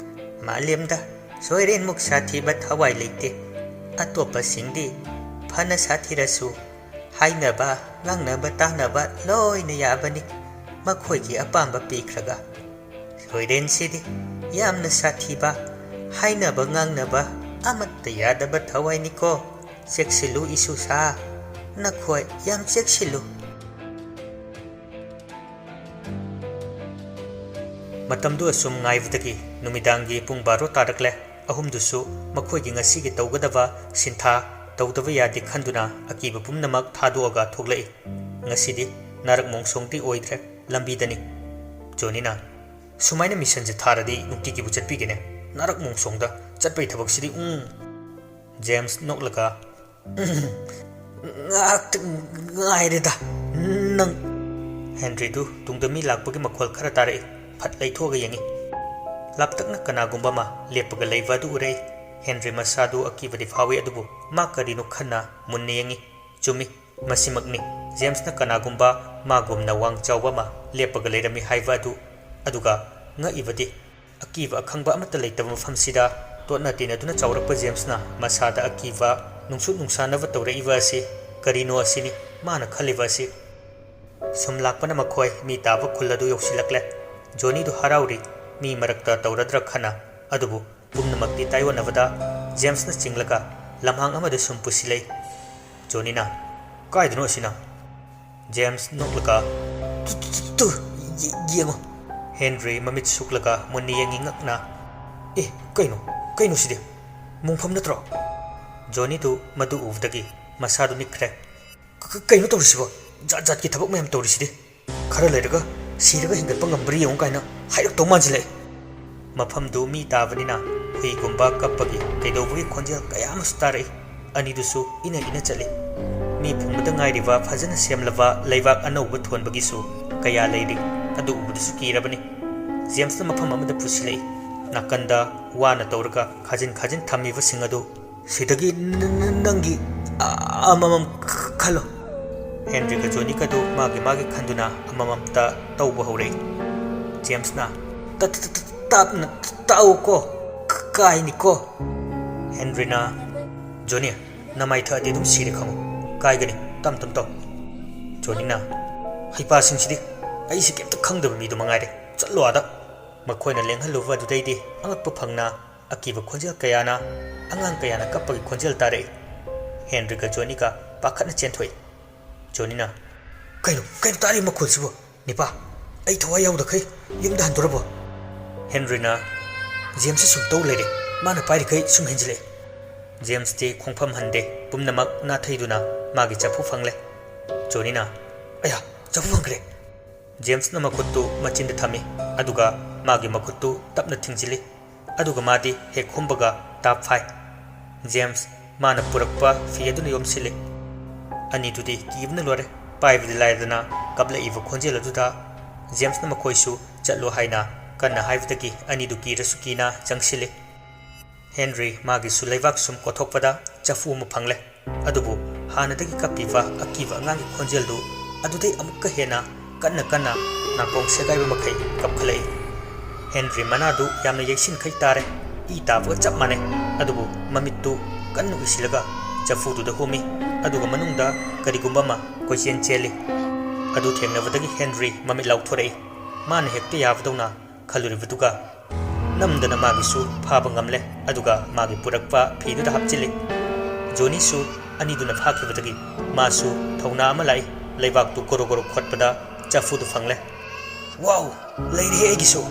ꯃꯥꯂꯦꯝꯗ ꯁꯣꯏꯔꯦꯟꯃꯨꯛ ꯁꯥꯊꯤꯕ ꯊꯋꯥꯏ ꯂꯩꯇꯦ꯫ ꯑꯇꯣꯞꯄꯁꯤꯡꯗꯤ ꯐꯅ ꯁꯥꯊꯤꯔꯁꯨ ꯍꯥꯏꯅꯕ ꯉꯥꯡꯅꯕ ꯇꯥꯅꯕ ꯂꯣꯏꯅ ꯌꯥꯕꯅꯤ, ꯃꯈꯣꯏꯒꯤ ꯑꯄꯥꯝꯕ ꯄꯤꯈ꯭ꯔꯒ꯫ ꯁꯣꯏꯔꯦꯟꯁꯤꯗꯤ ꯌꯥꯝꯅ ꯁꯥꯊꯤꯕ, ꯍꯥꯏꯅꯕ ꯉꯥꯡꯅꯕ ꯑꯃꯠꯇ ꯌꯥꯗꯕ ꯊꯋꯥꯏꯅꯤꯀꯣ꯫ ꯆꯦꯛꯁꯤꯜꯂꯨ ꯏꯁꯨꯁꯥ, ꯅꯈꯣꯏ ꯌꯥꯝ ꯆꯦꯛꯁꯤꯜꯂꯨ꯫" ꯃꯇꯝꯗꯨ ꯑꯁꯨꯝ ꯉꯥꯏꯕꯗꯒꯤ ꯅꯨꯃꯤꯗꯥꯡꯒꯤ ꯄꯨꯡ ꯕꯥꯔꯣ ꯇꯥꯔꯛꯂꯦ꯫ ꯑꯍꯨꯝꯗꯨꯁꯨ ꯃꯈꯣꯏꯒꯤ ꯉꯁꯤꯒꯤ ꯇꯧꯒꯗꯕ ꯁꯤꯟꯊꯥ ꯇꯧꯗꯕ ꯌꯥꯗꯦ ꯈꯟꯗꯨꯅ ꯑꯀꯤꯕ ꯄꯨꯝꯅꯃꯛ ꯊꯥꯗꯣꯛꯑꯒ ꯊꯣꯛꯂꯛꯏ꯫ ꯉꯁꯤꯗꯤ ꯅꯥꯔꯛ ꯃꯣꯡꯁꯣꯡꯗꯤ ꯑꯣꯏꯗ꯭ꯔꯦ, ꯂꯝꯕꯤꯗꯅꯤ꯫ ꯖꯣꯅꯤꯅ, "ꯁꯨꯃꯥꯏꯅ ꯃꯤꯁꯟꯁꯦ ꯊꯥꯔꯗꯤ ꯅꯨꯡꯇꯤꯒꯤꯕꯨ ꯆꯠꯄꯤꯒꯦꯅꯦ꯫ ꯅꯥꯔꯛ ꯃꯣꯡꯁꯣꯡꯗ ꯆꯠꯄꯩ ꯊꯕꯛꯁꯤꯗꯤ, ꯎꯝ꯫" ꯖꯦꯝꯁ ꯅꯣꯛꯂꯒ, "ꯉꯥꯏꯍꯥꯛꯇ ꯉꯥꯏꯔꯦꯗ ꯅꯪ꯫" ꯍꯦꯟꯔꯤꯗꯨ ꯇꯨꯡꯗ ꯃꯤ ꯂꯥꯛꯄꯒꯤ ꯃꯈꯣꯜ ꯈꯔ ꯇꯥꯔꯛꯏ꯫ ꯐꯠ ꯂꯩꯊꯣꯛꯑꯒ ꯌꯦꯡꯉꯤ꯫ ꯂꯥꯞꯇꯛꯅ ꯀꯅꯥꯒꯨꯝꯕ ꯑꯃ ꯂꯦꯞꯄꯒ ꯂꯩꯕ ꯑꯗꯨ ꯎꯔꯛꯏ꯫ ꯍꯦꯟꯔꯤ ꯃꯁꯥꯗꯨ ꯑꯀꯤꯕꯗꯤ ꯐꯥꯎꯏ, ꯑꯗꯨꯕꯨ ꯃꯥ ꯀꯔꯤꯅꯣ ꯈꯟꯅ ꯃꯨꯟꯅ ꯌꯦꯡꯉꯤ꯫ ꯆꯨꯝꯃꯤ, ꯃꯁꯤꯃꯛꯅꯤ꯫ ꯖꯦꯝꯁꯅ ꯀꯅꯥꯒꯨꯝꯕ ꯃꯥꯒꯨꯝꯅ ꯋꯥꯡ ꯆꯥꯎꯕ ꯑꯃ ꯂꯦꯞꯄꯒ ꯂꯩꯔꯝꯃꯤ ꯍꯥꯏꯕ ꯑꯗꯨ꯫ ꯑꯗꯨꯒ ꯉꯛꯏꯕꯗꯤ, ꯑꯀꯤꯕ ꯑꯈꯪꯕ ꯑꯃꯠꯇ ꯂꯩꯇꯕ ꯃꯐꯝꯁꯤꯗ ꯇꯣꯠꯅ ꯇꯤꯟꯅꯗꯨꯅ ꯆꯥꯎꯔꯛꯄ ꯖꯦꯝꯁꯅ ꯃꯁꯥꯗ ꯑꯀꯤꯕ, ꯅꯨꯡꯁꯨꯛ ꯅꯨꯡꯁꯥꯅꯕ ꯇꯧꯔꯛꯏꯕ ꯑꯁꯤ ꯀꯔꯤꯅꯣ ꯑꯁꯤꯅꯤ ꯃꯥꯅ ꯈꯜꯂꯤꯕ ꯑꯁꯤ꯫ ꯁꯨꯝ ꯂꯥꯛꯄꯅ ꯃꯈꯣꯏ ꯃꯤ ꯇꯥꯕ ꯈꯨꯜ ꯑꯗꯨ ꯌꯧꯁꯤꯜꯂꯛꯂꯦ꯫ ꯖꯣꯅꯤꯗꯨ ꯍꯔꯥꯎꯔꯤ, ꯃꯤ ꯃꯔꯛꯇ ꯇꯧꯔꯗ꯭ꯔꯥ ꯈꯟꯅ, ꯑꯗꯨꯕꯨ ꯄꯨꯝꯅꯃꯛꯇꯤ ꯇꯥꯏꯑꯣꯟꯅꯕꯗ ꯖꯦꯝꯁꯅ ꯆꯤꯡꯂꯒ ꯂꯝꯍꯥꯡ ꯑꯃꯗ ꯁꯨꯝ ꯄꯨꯁꯤꯜꯂꯛꯏ꯫ ꯖꯣꯅꯤꯅ, "ꯀꯥꯏꯗꯅꯣ ꯑꯁꯤꯅ?" ꯖꯦꯝꯁ ꯅꯣꯛꯂꯒ, "ꯇꯨ, ꯇꯨ, ꯇꯨ, ꯇꯨ, ꯌꯦ-, ꯌꯦꯡꯉꯣ꯫" ꯍꯦꯟꯔꯤ ꯃꯃꯤꯠ ꯁꯨꯛꯂꯒ ꯃꯨꯟꯅ ꯌꯦꯡꯉꯤ ꯉꯛꯅ, "ꯑꯦ, ꯀꯩꯅꯣ? ꯀꯩꯅꯣ ꯁꯤꯗꯤ? ꯃꯣꯡꯐꯝ ꯅꯠꯇ꯭ꯔꯣ?" ꯖꯣꯅꯤꯗꯨ ꯃꯗꯨ ꯎꯕꯗꯒꯤ ꯃꯁꯥꯗꯨ ꯅꯤꯛꯈ꯭ꯔꯦ꯫ "ꯀ-, ꯀ-, ꯀꯩꯅꯣ ꯇꯧꯔꯤꯁꯤꯕꯣ? ꯖꯥꯠ ꯖꯥꯠꯀꯤ ꯊꯕꯛ ꯃꯌꯥꯝ ꯇꯧꯔꯤꯁꯤꯗꯤ꯫ ꯈꯔ ꯂꯩꯔꯒ ꯁꯤꯔꯒ ꯍꯤꯡꯒꯠꯄ ꯉꯝꯕ꯭ꯔꯥ ꯌꯦꯡꯉꯨ" ꯀꯥꯏꯅ ꯍꯥꯏꯔꯛꯇꯧ ꯃꯥꯟꯁꯤꯜꯂꯛꯑꯦ꯫ ꯃꯐꯝꯗꯨ ꯃꯤ ꯇꯥꯕꯅꯤꯅ ꯍꯨꯏꯒꯨꯝꯕ ꯀꯞꯄꯒꯤ ꯀꯩꯗꯧꯕꯒꯤ ꯈꯣꯟꯖꯦꯜ ꯀꯌꯥ ꯑꯃꯁꯨ ꯇꯥꯔꯛꯏ꯫ ꯑꯅꯤꯗꯨꯁꯨ ꯏꯅ ꯏꯅ ꯆꯠꯂꯤ꯫ ꯃꯤ ꯐꯨꯝꯕꯗ ꯉꯥꯏꯔꯤꯕ ꯐꯖꯅ ꯁꯦꯝꯂꯕ ꯂꯩꯕꯥꯛ ꯑꯅꯧꯕ ꯊꯣꯟꯕꯒꯤꯁꯨ ꯀꯌꯥ ꯂꯩꯔꯤ꯫ ꯑꯗꯨ ꯎꯕꯗꯁꯨ ꯀꯤꯔꯕꯅꯤ꯫ ꯖꯦꯝꯁꯅ ꯃꯐꯝ ꯑꯃꯗ ꯄꯨꯁꯤꯜꯂꯛꯏ꯫ ꯅꯥꯀꯟꯗ ꯋꯥꯅ ꯇꯧꯔꯒ ꯈꯥꯖꯤꯟ ꯈꯥꯖꯤꯟ ꯊꯝꯃꯤꯕꯁꯤꯡ ꯑꯗꯨ, "ꯁꯤꯗꯒꯤ ꯅ-, ꯅ-, ꯅꯪꯒꯤ ꯑ-, ꯑꯃꯃꯝ ꯈ-, ꯈꯜꯂꯣ꯫" ꯍꯦꯟꯔꯤꯒ ꯖꯣꯅꯤꯒꯗꯨ ꯃꯥꯒꯤ ꯃꯥꯒꯤ ꯈꯟꯗꯨꯅ ꯑꯃꯃꯝꯇ ꯇꯧꯕ ꯍꯧꯔꯛꯏ꯫ ꯖꯦꯝꯁꯅ, "ꯇ-, ꯇ-, ꯇ-, ꯇꯞꯅ ꯇꯥꯛꯎꯀꯣ, ꯀ-, ꯀꯥꯏꯅꯤꯀꯣ꯫" ꯍꯦꯟꯔꯤꯅ, "ꯖꯣꯅꯤ, ꯅꯃꯥꯏ ꯊꯛꯑꯗꯤ ꯑꯗꯨꯝ ꯁꯤꯔꯦ ꯈꯪꯉꯨ, ꯀꯥꯏꯒꯅꯤ, ꯇꯝ ꯇꯝ ꯇꯧ꯫" ꯖꯣꯅꯤꯅ, "ꯍꯩꯄꯥꯁꯤꯡꯁꯤꯗꯤ, ꯑꯩꯁꯦ ꯀꯩꯝꯇ ꯈꯪꯗꯕ ꯃꯤꯗꯨ ꯃꯉꯥꯏꯔꯦ, ꯆꯠꯂꯣ ꯑꯥꯗ꯫" ꯃꯈꯣꯏꯅ ꯂꯦꯡꯍꯜꯂꯨꯕ ꯑꯗꯨꯗꯩꯗꯤ ꯑꯉꯛꯄ ꯐꯪꯅ ꯑꯀꯤꯕ ꯈꯣꯟꯖꯦꯜ ꯀꯌꯥꯅ, ꯑꯉꯥꯡ ꯀꯌꯥꯅ ꯀꯞꯄꯒꯤ ꯈꯣꯟꯖꯦꯜ ꯇꯥꯔꯛꯏ꯫ ꯍꯦꯟꯔꯤꯒ ꯖꯣꯅꯤꯒ ꯄꯥꯈꯠꯅ ꯆꯦꯟꯊꯣꯛꯏ꯫ ꯖꯣꯅꯤꯅ, "ꯀꯩꯅꯣ, ꯀꯩꯅꯣ ꯇꯥꯔꯤ ꯃꯈꯣꯜꯁꯤꯕꯣ? ꯅꯤꯄꯥ, ꯑꯩ ꯊꯋꯥꯏ ꯌꯥꯎꯗꯈꯩ ꯌꯨꯝꯗ ꯍꯟꯗꯣꯔꯕꯣ?" ꯍꯦꯟꯔꯤꯅ, "ꯖꯦꯝꯁꯁꯦ ꯁꯨꯝ ꯇꯧ ꯂꯩꯔꯦ, ꯃꯥꯅ ꯄꯥꯏꯔꯤꯈꯩ ꯁꯨꯝ ꯍꯦꯟꯖꯤꯜꯂꯛꯑꯦ꯫" ꯖꯦꯝꯁꯇꯤ ꯈꯣꯡꯐꯝ ꯍꯟꯗꯦ, ꯄꯨꯝꯅꯃꯛ ꯅꯥꯊꯩꯗꯨꯅ ꯃꯥꯒꯤ ꯆꯐꯨ ꯐꯪꯂꯦ꯫ ꯖꯣꯅꯤꯅ, "ꯑꯌꯥ, ꯆꯐꯨ ꯐꯪꯈ꯭ꯔꯦ!" ꯖꯦꯝꯁꯅ ꯃꯈꯨꯠꯇꯨ ꯃꯆꯤꯟꯗ ꯊꯝꯃꯤ, ꯑꯗꯨꯒ ꯃꯥꯒꯤ ꯃꯈꯨꯠꯇꯨ ꯇꯞꯅ ꯊꯤꯡꯖꯤꯜꯂꯤ, ꯑꯗꯨꯒ ꯃꯥꯗꯤ ꯍꯦꯛ ꯍꯨꯝꯕꯒ ꯇꯥꯞ ꯐꯥꯏ꯫ ꯖꯦꯝꯁ ꯃꯥꯅ ꯄꯨꯔꯛꯄ ꯐꯤ ꯑꯗꯨꯅ ꯌꯣꯝꯁꯤꯜꯂꯤ꯫ ꯑꯅꯤꯗꯨꯗꯤ ꯀꯤꯕꯅ ꯂꯣꯏꯔꯦ꯫ ꯄꯥꯏꯕꯗꯤ ꯂꯥꯏꯔꯗꯅ ꯀꯞꯂꯛꯏꯕ ꯈꯣꯟꯖꯦꯜ ꯑꯗꯨꯗ ꯖꯦꯝꯁꯅ ꯃꯈꯣꯏꯁꯨ ꯆꯠꯂꯣ ꯍꯥꯏꯅ ꯀꯟꯅ ꯍꯥꯏꯕꯗꯒꯤ ꯑꯅꯤꯗꯨ ꯀꯤꯔꯁꯨ ꯀꯤꯅ ꯆꯪꯁꯤꯜꯂꯤ꯫ ꯍꯦꯟꯔꯤ ꯃꯥꯒꯤꯁꯨ ꯂꯩꯕꯥꯛ ꯁꯨꯝ ꯀꯣꯊꯣꯛꯄꯗ ꯆꯐꯨ ꯑꯃ ꯐꯪꯂꯦ꯫ ꯑꯗꯨꯕꯨ ꯍꯥꯟꯅꯗꯒꯤ ꯀꯞꯄꯤꯕ ꯑꯀꯤꯕ ꯑꯉꯥꯡꯒꯤ ꯈꯣꯟꯖꯦꯜꯗꯨ ꯑꯗꯨꯗꯩ ꯑꯃꯨꯛꯀ ꯍꯦꯟꯅ ꯀꯟꯅ ꯀꯟꯅ ꯅꯥꯀꯣꯡ ꯁꯦꯒꯥꯏꯕ ꯃꯈꯩ ꯀꯞꯈꯠꯂꯛꯏ꯫ ꯍꯦꯟꯔꯤ ꯃꯅꯥꯗꯨ ꯌꯥꯝꯅ ꯌꯩꯁꯤꯟꯈꯩ ꯇꯥꯔꯦ꯫ ꯏ ꯇꯥꯕꯒ ꯆꯞ ꯃꯥꯟꯅꯩ꯫ ꯑꯗꯨꯕꯨ ꯃꯃꯤꯠꯇꯨ ꯀꯟꯅ ꯎꯏꯁꯤꯜꯂꯒ ꯆꯐꯨꯗꯨꯗ ꯍꯨꯝꯃꯤ꯫ ꯑꯗꯨꯒ ꯃꯅꯨꯡꯗ ꯀꯔꯤꯒꯨꯝꯕ ꯑꯃ ꯀꯣꯏꯆꯦꯟ ꯆꯦꯜꯂꯤ꯫ ꯑꯗꯨ ꯊꯦꯡꯅꯕꯗꯒꯤ ꯍꯦꯟꯔꯤ ꯃꯃꯤꯠ ꯂꯥꯎꯊꯣꯔꯛꯏ꯫ ꯃꯥꯅ ꯍꯦꯛꯇ ꯌꯥꯕꯗꯧꯅ ꯈꯜꯂꯨꯔꯤꯕꯗꯨꯒ ꯅꯝꯗꯅ ꯃꯥꯒꯤꯁꯨ ꯐꯥꯕ ꯉꯝꯂꯦ꯫ ꯑꯗꯨꯒ ꯃꯥꯒꯤ ꯄꯨꯔꯛꯄ ꯐꯤꯗꯨꯗ ꯍꯥꯞꯆꯤꯜꯂꯤ꯫ ꯖꯣꯅꯤꯁꯨ ꯑꯅꯤꯗꯨꯅ ꯐꯥꯈꯤꯕꯗꯒꯤ ꯃꯥꯁꯨ ꯊꯧꯅꯥ ꯑꯃ ꯂꯥꯛꯏ꯫ ꯂꯩꯕꯥꯛꯇꯨ ꯒꯣꯔꯣ ꯒꯣꯔꯣ ꯈꯣꯠꯄꯗ ꯆꯐꯨꯗꯨ ꯐꯪꯂꯦ꯫ "ꯋꯥꯎ! ꯂꯩꯔꯦꯍꯦ ꯑꯩꯒꯤꯁꯨ!"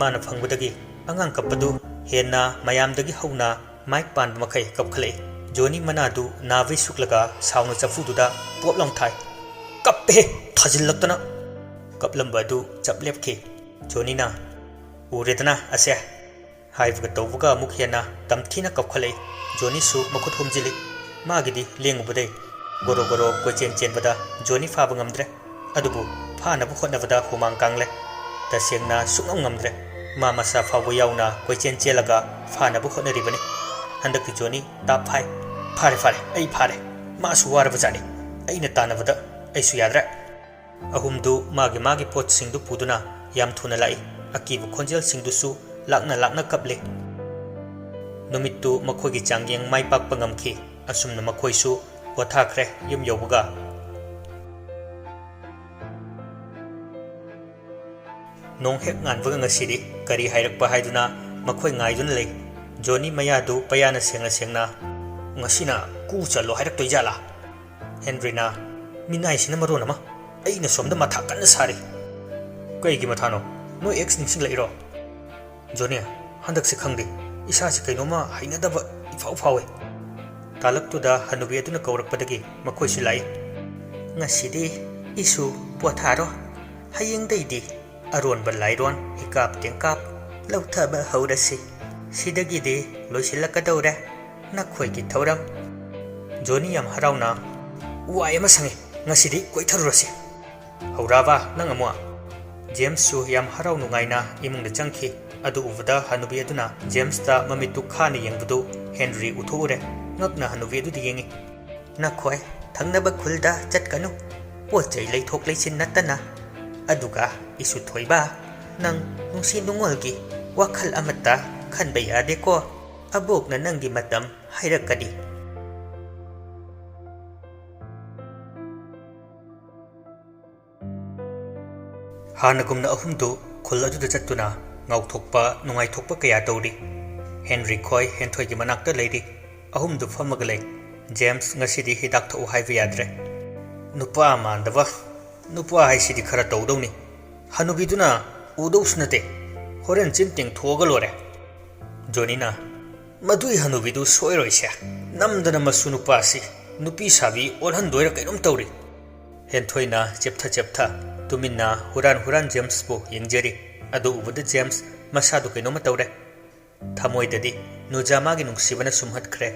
ꯃꯥꯅ ꯐꯪꯕꯗꯒꯤ ꯑꯉꯥꯡ ꯀꯞꯄꯗꯨ ꯍꯦꯟꯅ ꯃꯌꯥꯝꯗꯒꯤ ꯍꯧꯅ ꯃꯥꯏꯛ ꯄꯥꯟꯕ ꯃꯈꯩ ꯀꯞꯈꯠꯂꯛꯏ꯫ ꯖꯣꯅꯤ ꯃꯅꯥꯗꯨ ꯅꯥꯕꯩ ꯁꯨꯛꯂꯒ ꯁꯥꯎꯅ ꯆꯐꯨꯗꯨꯗ ꯄꯣꯞ ꯂꯥꯎ ꯊꯥꯏ꯫ "ꯀꯞꯄꯦꯍꯦ! ꯊꯥꯖꯤꯜꯂꯛꯇꯅ!" ꯀꯞꯂꯝꯕ ꯑꯗꯨ ꯆꯞ ꯂꯦꯞꯈꯤ꯫ ꯖꯣꯅꯤꯅ, "ꯎꯔꯦꯗꯅ ꯑꯁꯦ!" ꯍꯥꯏꯕꯒ ꯇꯧꯕꯒ ꯑꯃꯨꯛ ꯍꯦꯟꯅ ꯇꯝꯊꯤꯅ ꯀꯞꯈꯠꯂꯛꯏ꯫ ꯖꯣꯅꯤꯁꯨ ꯃꯈꯨꯠ ꯍꯨꯝꯖꯤꯜꯂꯤ꯫ ꯃꯥꯒꯤꯗꯤ ꯂꯦꯡꯉꯨꯕꯗꯩ ꯒꯣꯔꯣ ꯒꯣꯔꯣ ꯀꯣꯏꯆꯦꯟ ꯆꯦꯟꯕꯗ ꯖꯣꯅꯤ ꯐꯥꯕ ꯉꯝꯗ꯭ꯔꯦ꯫ ꯑꯗꯨꯕꯨ ꯐꯥꯅꯕ ꯍꯣꯠꯅꯕꯗ ꯍꯨꯃꯥꯡ ꯀꯥꯡꯂꯦ꯫ ꯇꯁꯦꯡꯅ ꯁꯨꯡꯉꯝ ꯉꯝꯗ꯭ꯔꯦ꯫ ꯃꯥ ꯃꯁꯥ ꯐꯥꯎꯕ ꯌꯥꯎꯅ ꯀꯣꯏꯆꯦꯟ ꯆꯦꯜꯂꯒ ꯐꯥꯅꯕ ꯍꯣꯠꯅꯔꯤꯕꯅꯤ꯫ ꯍꯟꯗꯛꯇꯤ ꯖꯣꯅꯤ ꯇꯥꯞ ꯐꯥꯏ꯫ "ꯐꯥꯔꯦ, ꯐꯥꯔꯦ, ꯑꯩ ꯐꯥꯔꯦ꯫ ꯃꯥꯁꯨ ꯋꯥꯔꯕꯖꯥꯠꯅꯤ꯫ ꯑꯩꯅ ꯇꯥꯟꯅꯕꯗ ꯑꯩꯁꯨ ꯌꯥꯗ꯭ꯔꯦ꯫" ꯑꯍꯨꯝꯗꯨ ꯃꯥꯒꯤ ꯃꯥꯒꯤ ꯄꯣꯠꯁꯤꯡꯗꯨ ꯄꯨꯗꯨꯅ ꯌꯥꯝ ꯊꯨꯅ ꯂꯥꯛꯏ꯫ ꯑꯀꯤꯕ ꯈꯣꯟꯖꯦꯜꯁꯤꯡꯗꯨꯁꯨ ꯂꯥꯛꯅ ꯂꯥꯛꯅ ꯀꯞꯂꯤ꯫ ꯅꯨꯃꯤꯠꯇꯨ ꯃꯈꯣꯏꯒꯤ ꯆꯥꯡꯌꯦꯡ ꯃꯥꯏ ꯄꯥꯛꯄ ꯉꯝꯈꯤ꯫ ꯑꯁꯨꯝꯅ ꯃꯈꯣꯏꯁꯨ ꯄꯣꯊꯥꯈ꯭ꯔꯦ꯫ ꯌꯨꯝ ꯌꯧꯕꯒ ꯅꯣꯡ ꯍꯦꯛ ꯉꯥꯟꯕꯒ ꯉꯁꯤꯗꯤ ꯀꯔꯤ ꯍꯥꯏꯔꯛꯄ ꯍꯥꯏꯗꯨꯅ ꯃꯈꯣꯏ ꯉꯥꯏꯗꯨꯅ ꯂꯩ꯫ ꯖꯣꯅꯤ ꯃꯌꯥꯗꯨ ꯄꯌꯥꯅ ꯁꯦꯡꯅ ꯁꯦꯡꯅ, "ꯉꯁꯤꯅ ꯀꯨ ꯆꯠꯂꯣ ꯍꯥꯏꯔꯛꯇꯣꯏꯖꯥꯠꯂꯥ?" ꯍꯦꯟꯔꯤꯅ, "ꯃꯤꯅꯥꯏꯁꯤꯅ ꯃꯔꯣꯟ ꯑꯃ, ꯑꯩꯅ ꯁꯣꯝꯗ ꯃꯊꯥ ꯀꯟꯅ ꯁꯥꯔꯤ꯫" "ꯀꯩꯒꯤ ꯃꯊꯥꯅꯣ? ꯅꯣꯏ ꯑꯦꯛꯁ ꯅꯤꯡꯁꯤꯡꯂꯛꯏꯔꯣ?" "ꯖꯣꯅꯤ, ꯍꯟꯗꯛꯁꯦ ꯈꯪꯗꯦ, ꯏꯁꯥꯁꯤ ꯀꯩꯅꯣꯝꯃ ꯍꯩꯅꯗꯕ ꯏꯐꯥꯎ ꯐꯥꯎꯏ꯫" ꯇꯥꯂꯛꯇꯨꯗ ꯍꯅꯨꯕꯤ ꯑꯗꯨꯅ ꯀꯧꯔꯛꯄꯗꯒꯤ ꯃꯈꯣꯏꯁꯨ ꯂꯥꯛꯏ꯫ "ꯉꯁꯤꯗꯤ ꯏꯁꯨ ꯄꯣꯊꯥꯔꯣ꯫ ꯍꯌꯦꯡꯗꯩꯗꯤ ꯑꯔꯣꯟꯕ ꯂꯥꯏꯔꯣꯟ ꯍꯤꯀꯥꯞ ꯇꯦꯡꯀꯥꯞ ꯂꯧꯊꯕ ꯍꯧꯔꯁꯤ꯫ ꯁꯤꯗꯒꯤꯗꯤ ꯂꯣꯏꯁꯤꯜꯂꯛꯀꯗꯧꯔꯦ ꯅꯈꯣꯏꯒꯤ ꯊꯧꯔꯝ꯫" ꯖꯣꯅꯤ ꯌꯥꯝ ꯍꯔꯥꯎꯅ, "ꯋꯥꯏ ꯑꯃ ꯁꯪꯉꯤ, ꯉꯁꯤꯗꯤ ꯀꯣꯏꯊꯔꯨꯔꯁꯤ꯫" "ꯍꯧꯔꯛꯑꯕ ꯅꯪ ꯑꯃꯨꯛ?" ꯖꯦꯝꯁꯁꯨ ꯌꯥꯝ ꯍꯔꯥꯎ ꯅꯨꯡꯉꯥꯏꯅ ꯏꯃꯨꯡꯗ ꯆꯪꯈꯤ꯫ ꯑꯗꯨ ꯎꯕꯗ ꯍꯅꯨꯕꯤ ꯑꯗꯨꯅ ꯖꯦꯝꯁꯇ ꯃꯃꯤꯠꯇꯨ ꯈꯥꯅ ꯌꯦꯡꯕꯗꯨ ꯍꯦꯟꯔꯤ ꯎꯊꯣꯛꯎꯔꯦ꯫ ꯉꯛꯅ ꯍꯅꯨꯕꯤ ꯑꯗꯨꯗ ꯌꯦꯡꯉꯤ꯫ "ꯅꯈꯣꯏ ꯊꯪꯅꯕ ꯈꯨꯜꯗ ꯆꯠꯀꯅꯨ꯫ ꯄꯣꯠ ꯆꯩ ꯂꯩꯊꯣꯛ ꯂꯩꯁꯤꯟ ꯅꯠꯇꯅ꯫ ꯑꯗꯨꯒ ꯏꯁꯨ ꯊꯣꯏꯕ, ꯅꯪ ꯅꯨꯡꯁꯤ ꯅꯨꯡꯉꯣꯜꯒꯤ ꯋꯥꯈꯜ ꯑꯃꯠꯇ ꯈꯟꯕ ꯌꯥꯗꯦꯀꯣ, ꯑꯕꯣꯛꯅ ꯅꯪꯒꯤ ꯃꯇꯝ ꯍꯥꯏꯔꯛꯀꯅꯤ꯫ ꯍꯥꯟꯅꯒꯨꯝꯅ ꯑꯍꯨꯝꯗꯨ ꯈꯨꯜ ꯑꯗꯨꯗ ꯆꯠꯇꯨꯅ ꯉꯥꯎꯊꯣꯛꯄ, ꯅꯨꯡꯉꯥꯏꯊꯣꯛꯄ ꯀꯌꯥ ꯇꯧꯔꯤ꯫ ꯍꯦꯟꯔꯤ ꯈꯣꯏ ꯍꯦꯟꯊꯣꯏꯒꯤ ꯃꯅꯥꯛꯇ ꯂꯩꯔꯤ꯫ ꯑꯍꯨꯝꯗꯨ ꯐꯝꯃꯒ ꯂꯩ꯫ ꯖꯦꯝꯁ ꯉꯁꯤꯗꯤ ꯍꯤꯗꯥꯛ ꯊꯛꯎ ꯍꯥꯏꯕ ꯌꯥꯗ꯭ꯔꯦ꯫ ꯅꯨꯄꯥ ꯃꯥꯟꯗꯕ, ꯅꯨꯄꯥ ꯍꯥꯏꯁꯤꯗꯤ ꯈꯔ ꯇꯧꯗꯧꯅꯤ꯫ ꯍꯅꯨꯕꯤꯗꯨꯅ ꯎꯗꯧꯁꯨ ꯅꯠꯇꯦ꯫ ꯍꯣꯔꯦꯟ ꯆꯤꯟ ꯇꯦꯡꯊꯣꯛꯑꯒ ꯂꯣꯏꯔꯦ꯫ ꯖꯣꯅꯤꯅ, "ꯃꯗꯨꯏ ꯍꯅꯨꯕꯤꯗꯨ ꯁꯣꯏꯔꯣꯏꯁꯦ꯫ ꯅꯝꯗꯅ ꯃꯁꯨ ꯅꯨꯄꯥꯁꯤ ꯅꯨꯄꯤ ꯁꯥꯕꯤ ꯑꯣꯜꯍꯟꯗꯣꯏꯔ ꯀꯩꯅꯣꯝ ꯇꯧꯔꯤ꯫" ꯍꯦꯟꯊꯣꯏꯅ ꯆꯦꯞꯊ ꯆꯦꯞꯊ ꯇꯨꯃꯤꯟꯅ ꯍꯨꯔꯥꯟ ꯍꯨꯔꯥꯟ ꯖꯦꯝꯁꯄꯨ ꯌꯦꯡꯖꯔꯤ꯫ ꯑꯗꯨ ꯎꯕꯗ ꯖꯦꯝꯁ ꯃꯁꯥꯗꯨ ꯀꯩꯅꯣꯝꯃ ꯇꯧꯔꯦ꯫ ꯊꯃꯣꯏꯗꯗꯤ ꯅꯨꯖꯥꯃꯥꯒꯤ ꯅꯨꯡꯁꯤꯕꯅ ꯁꯨꯝꯍꯠꯈ꯭ꯔꯦ,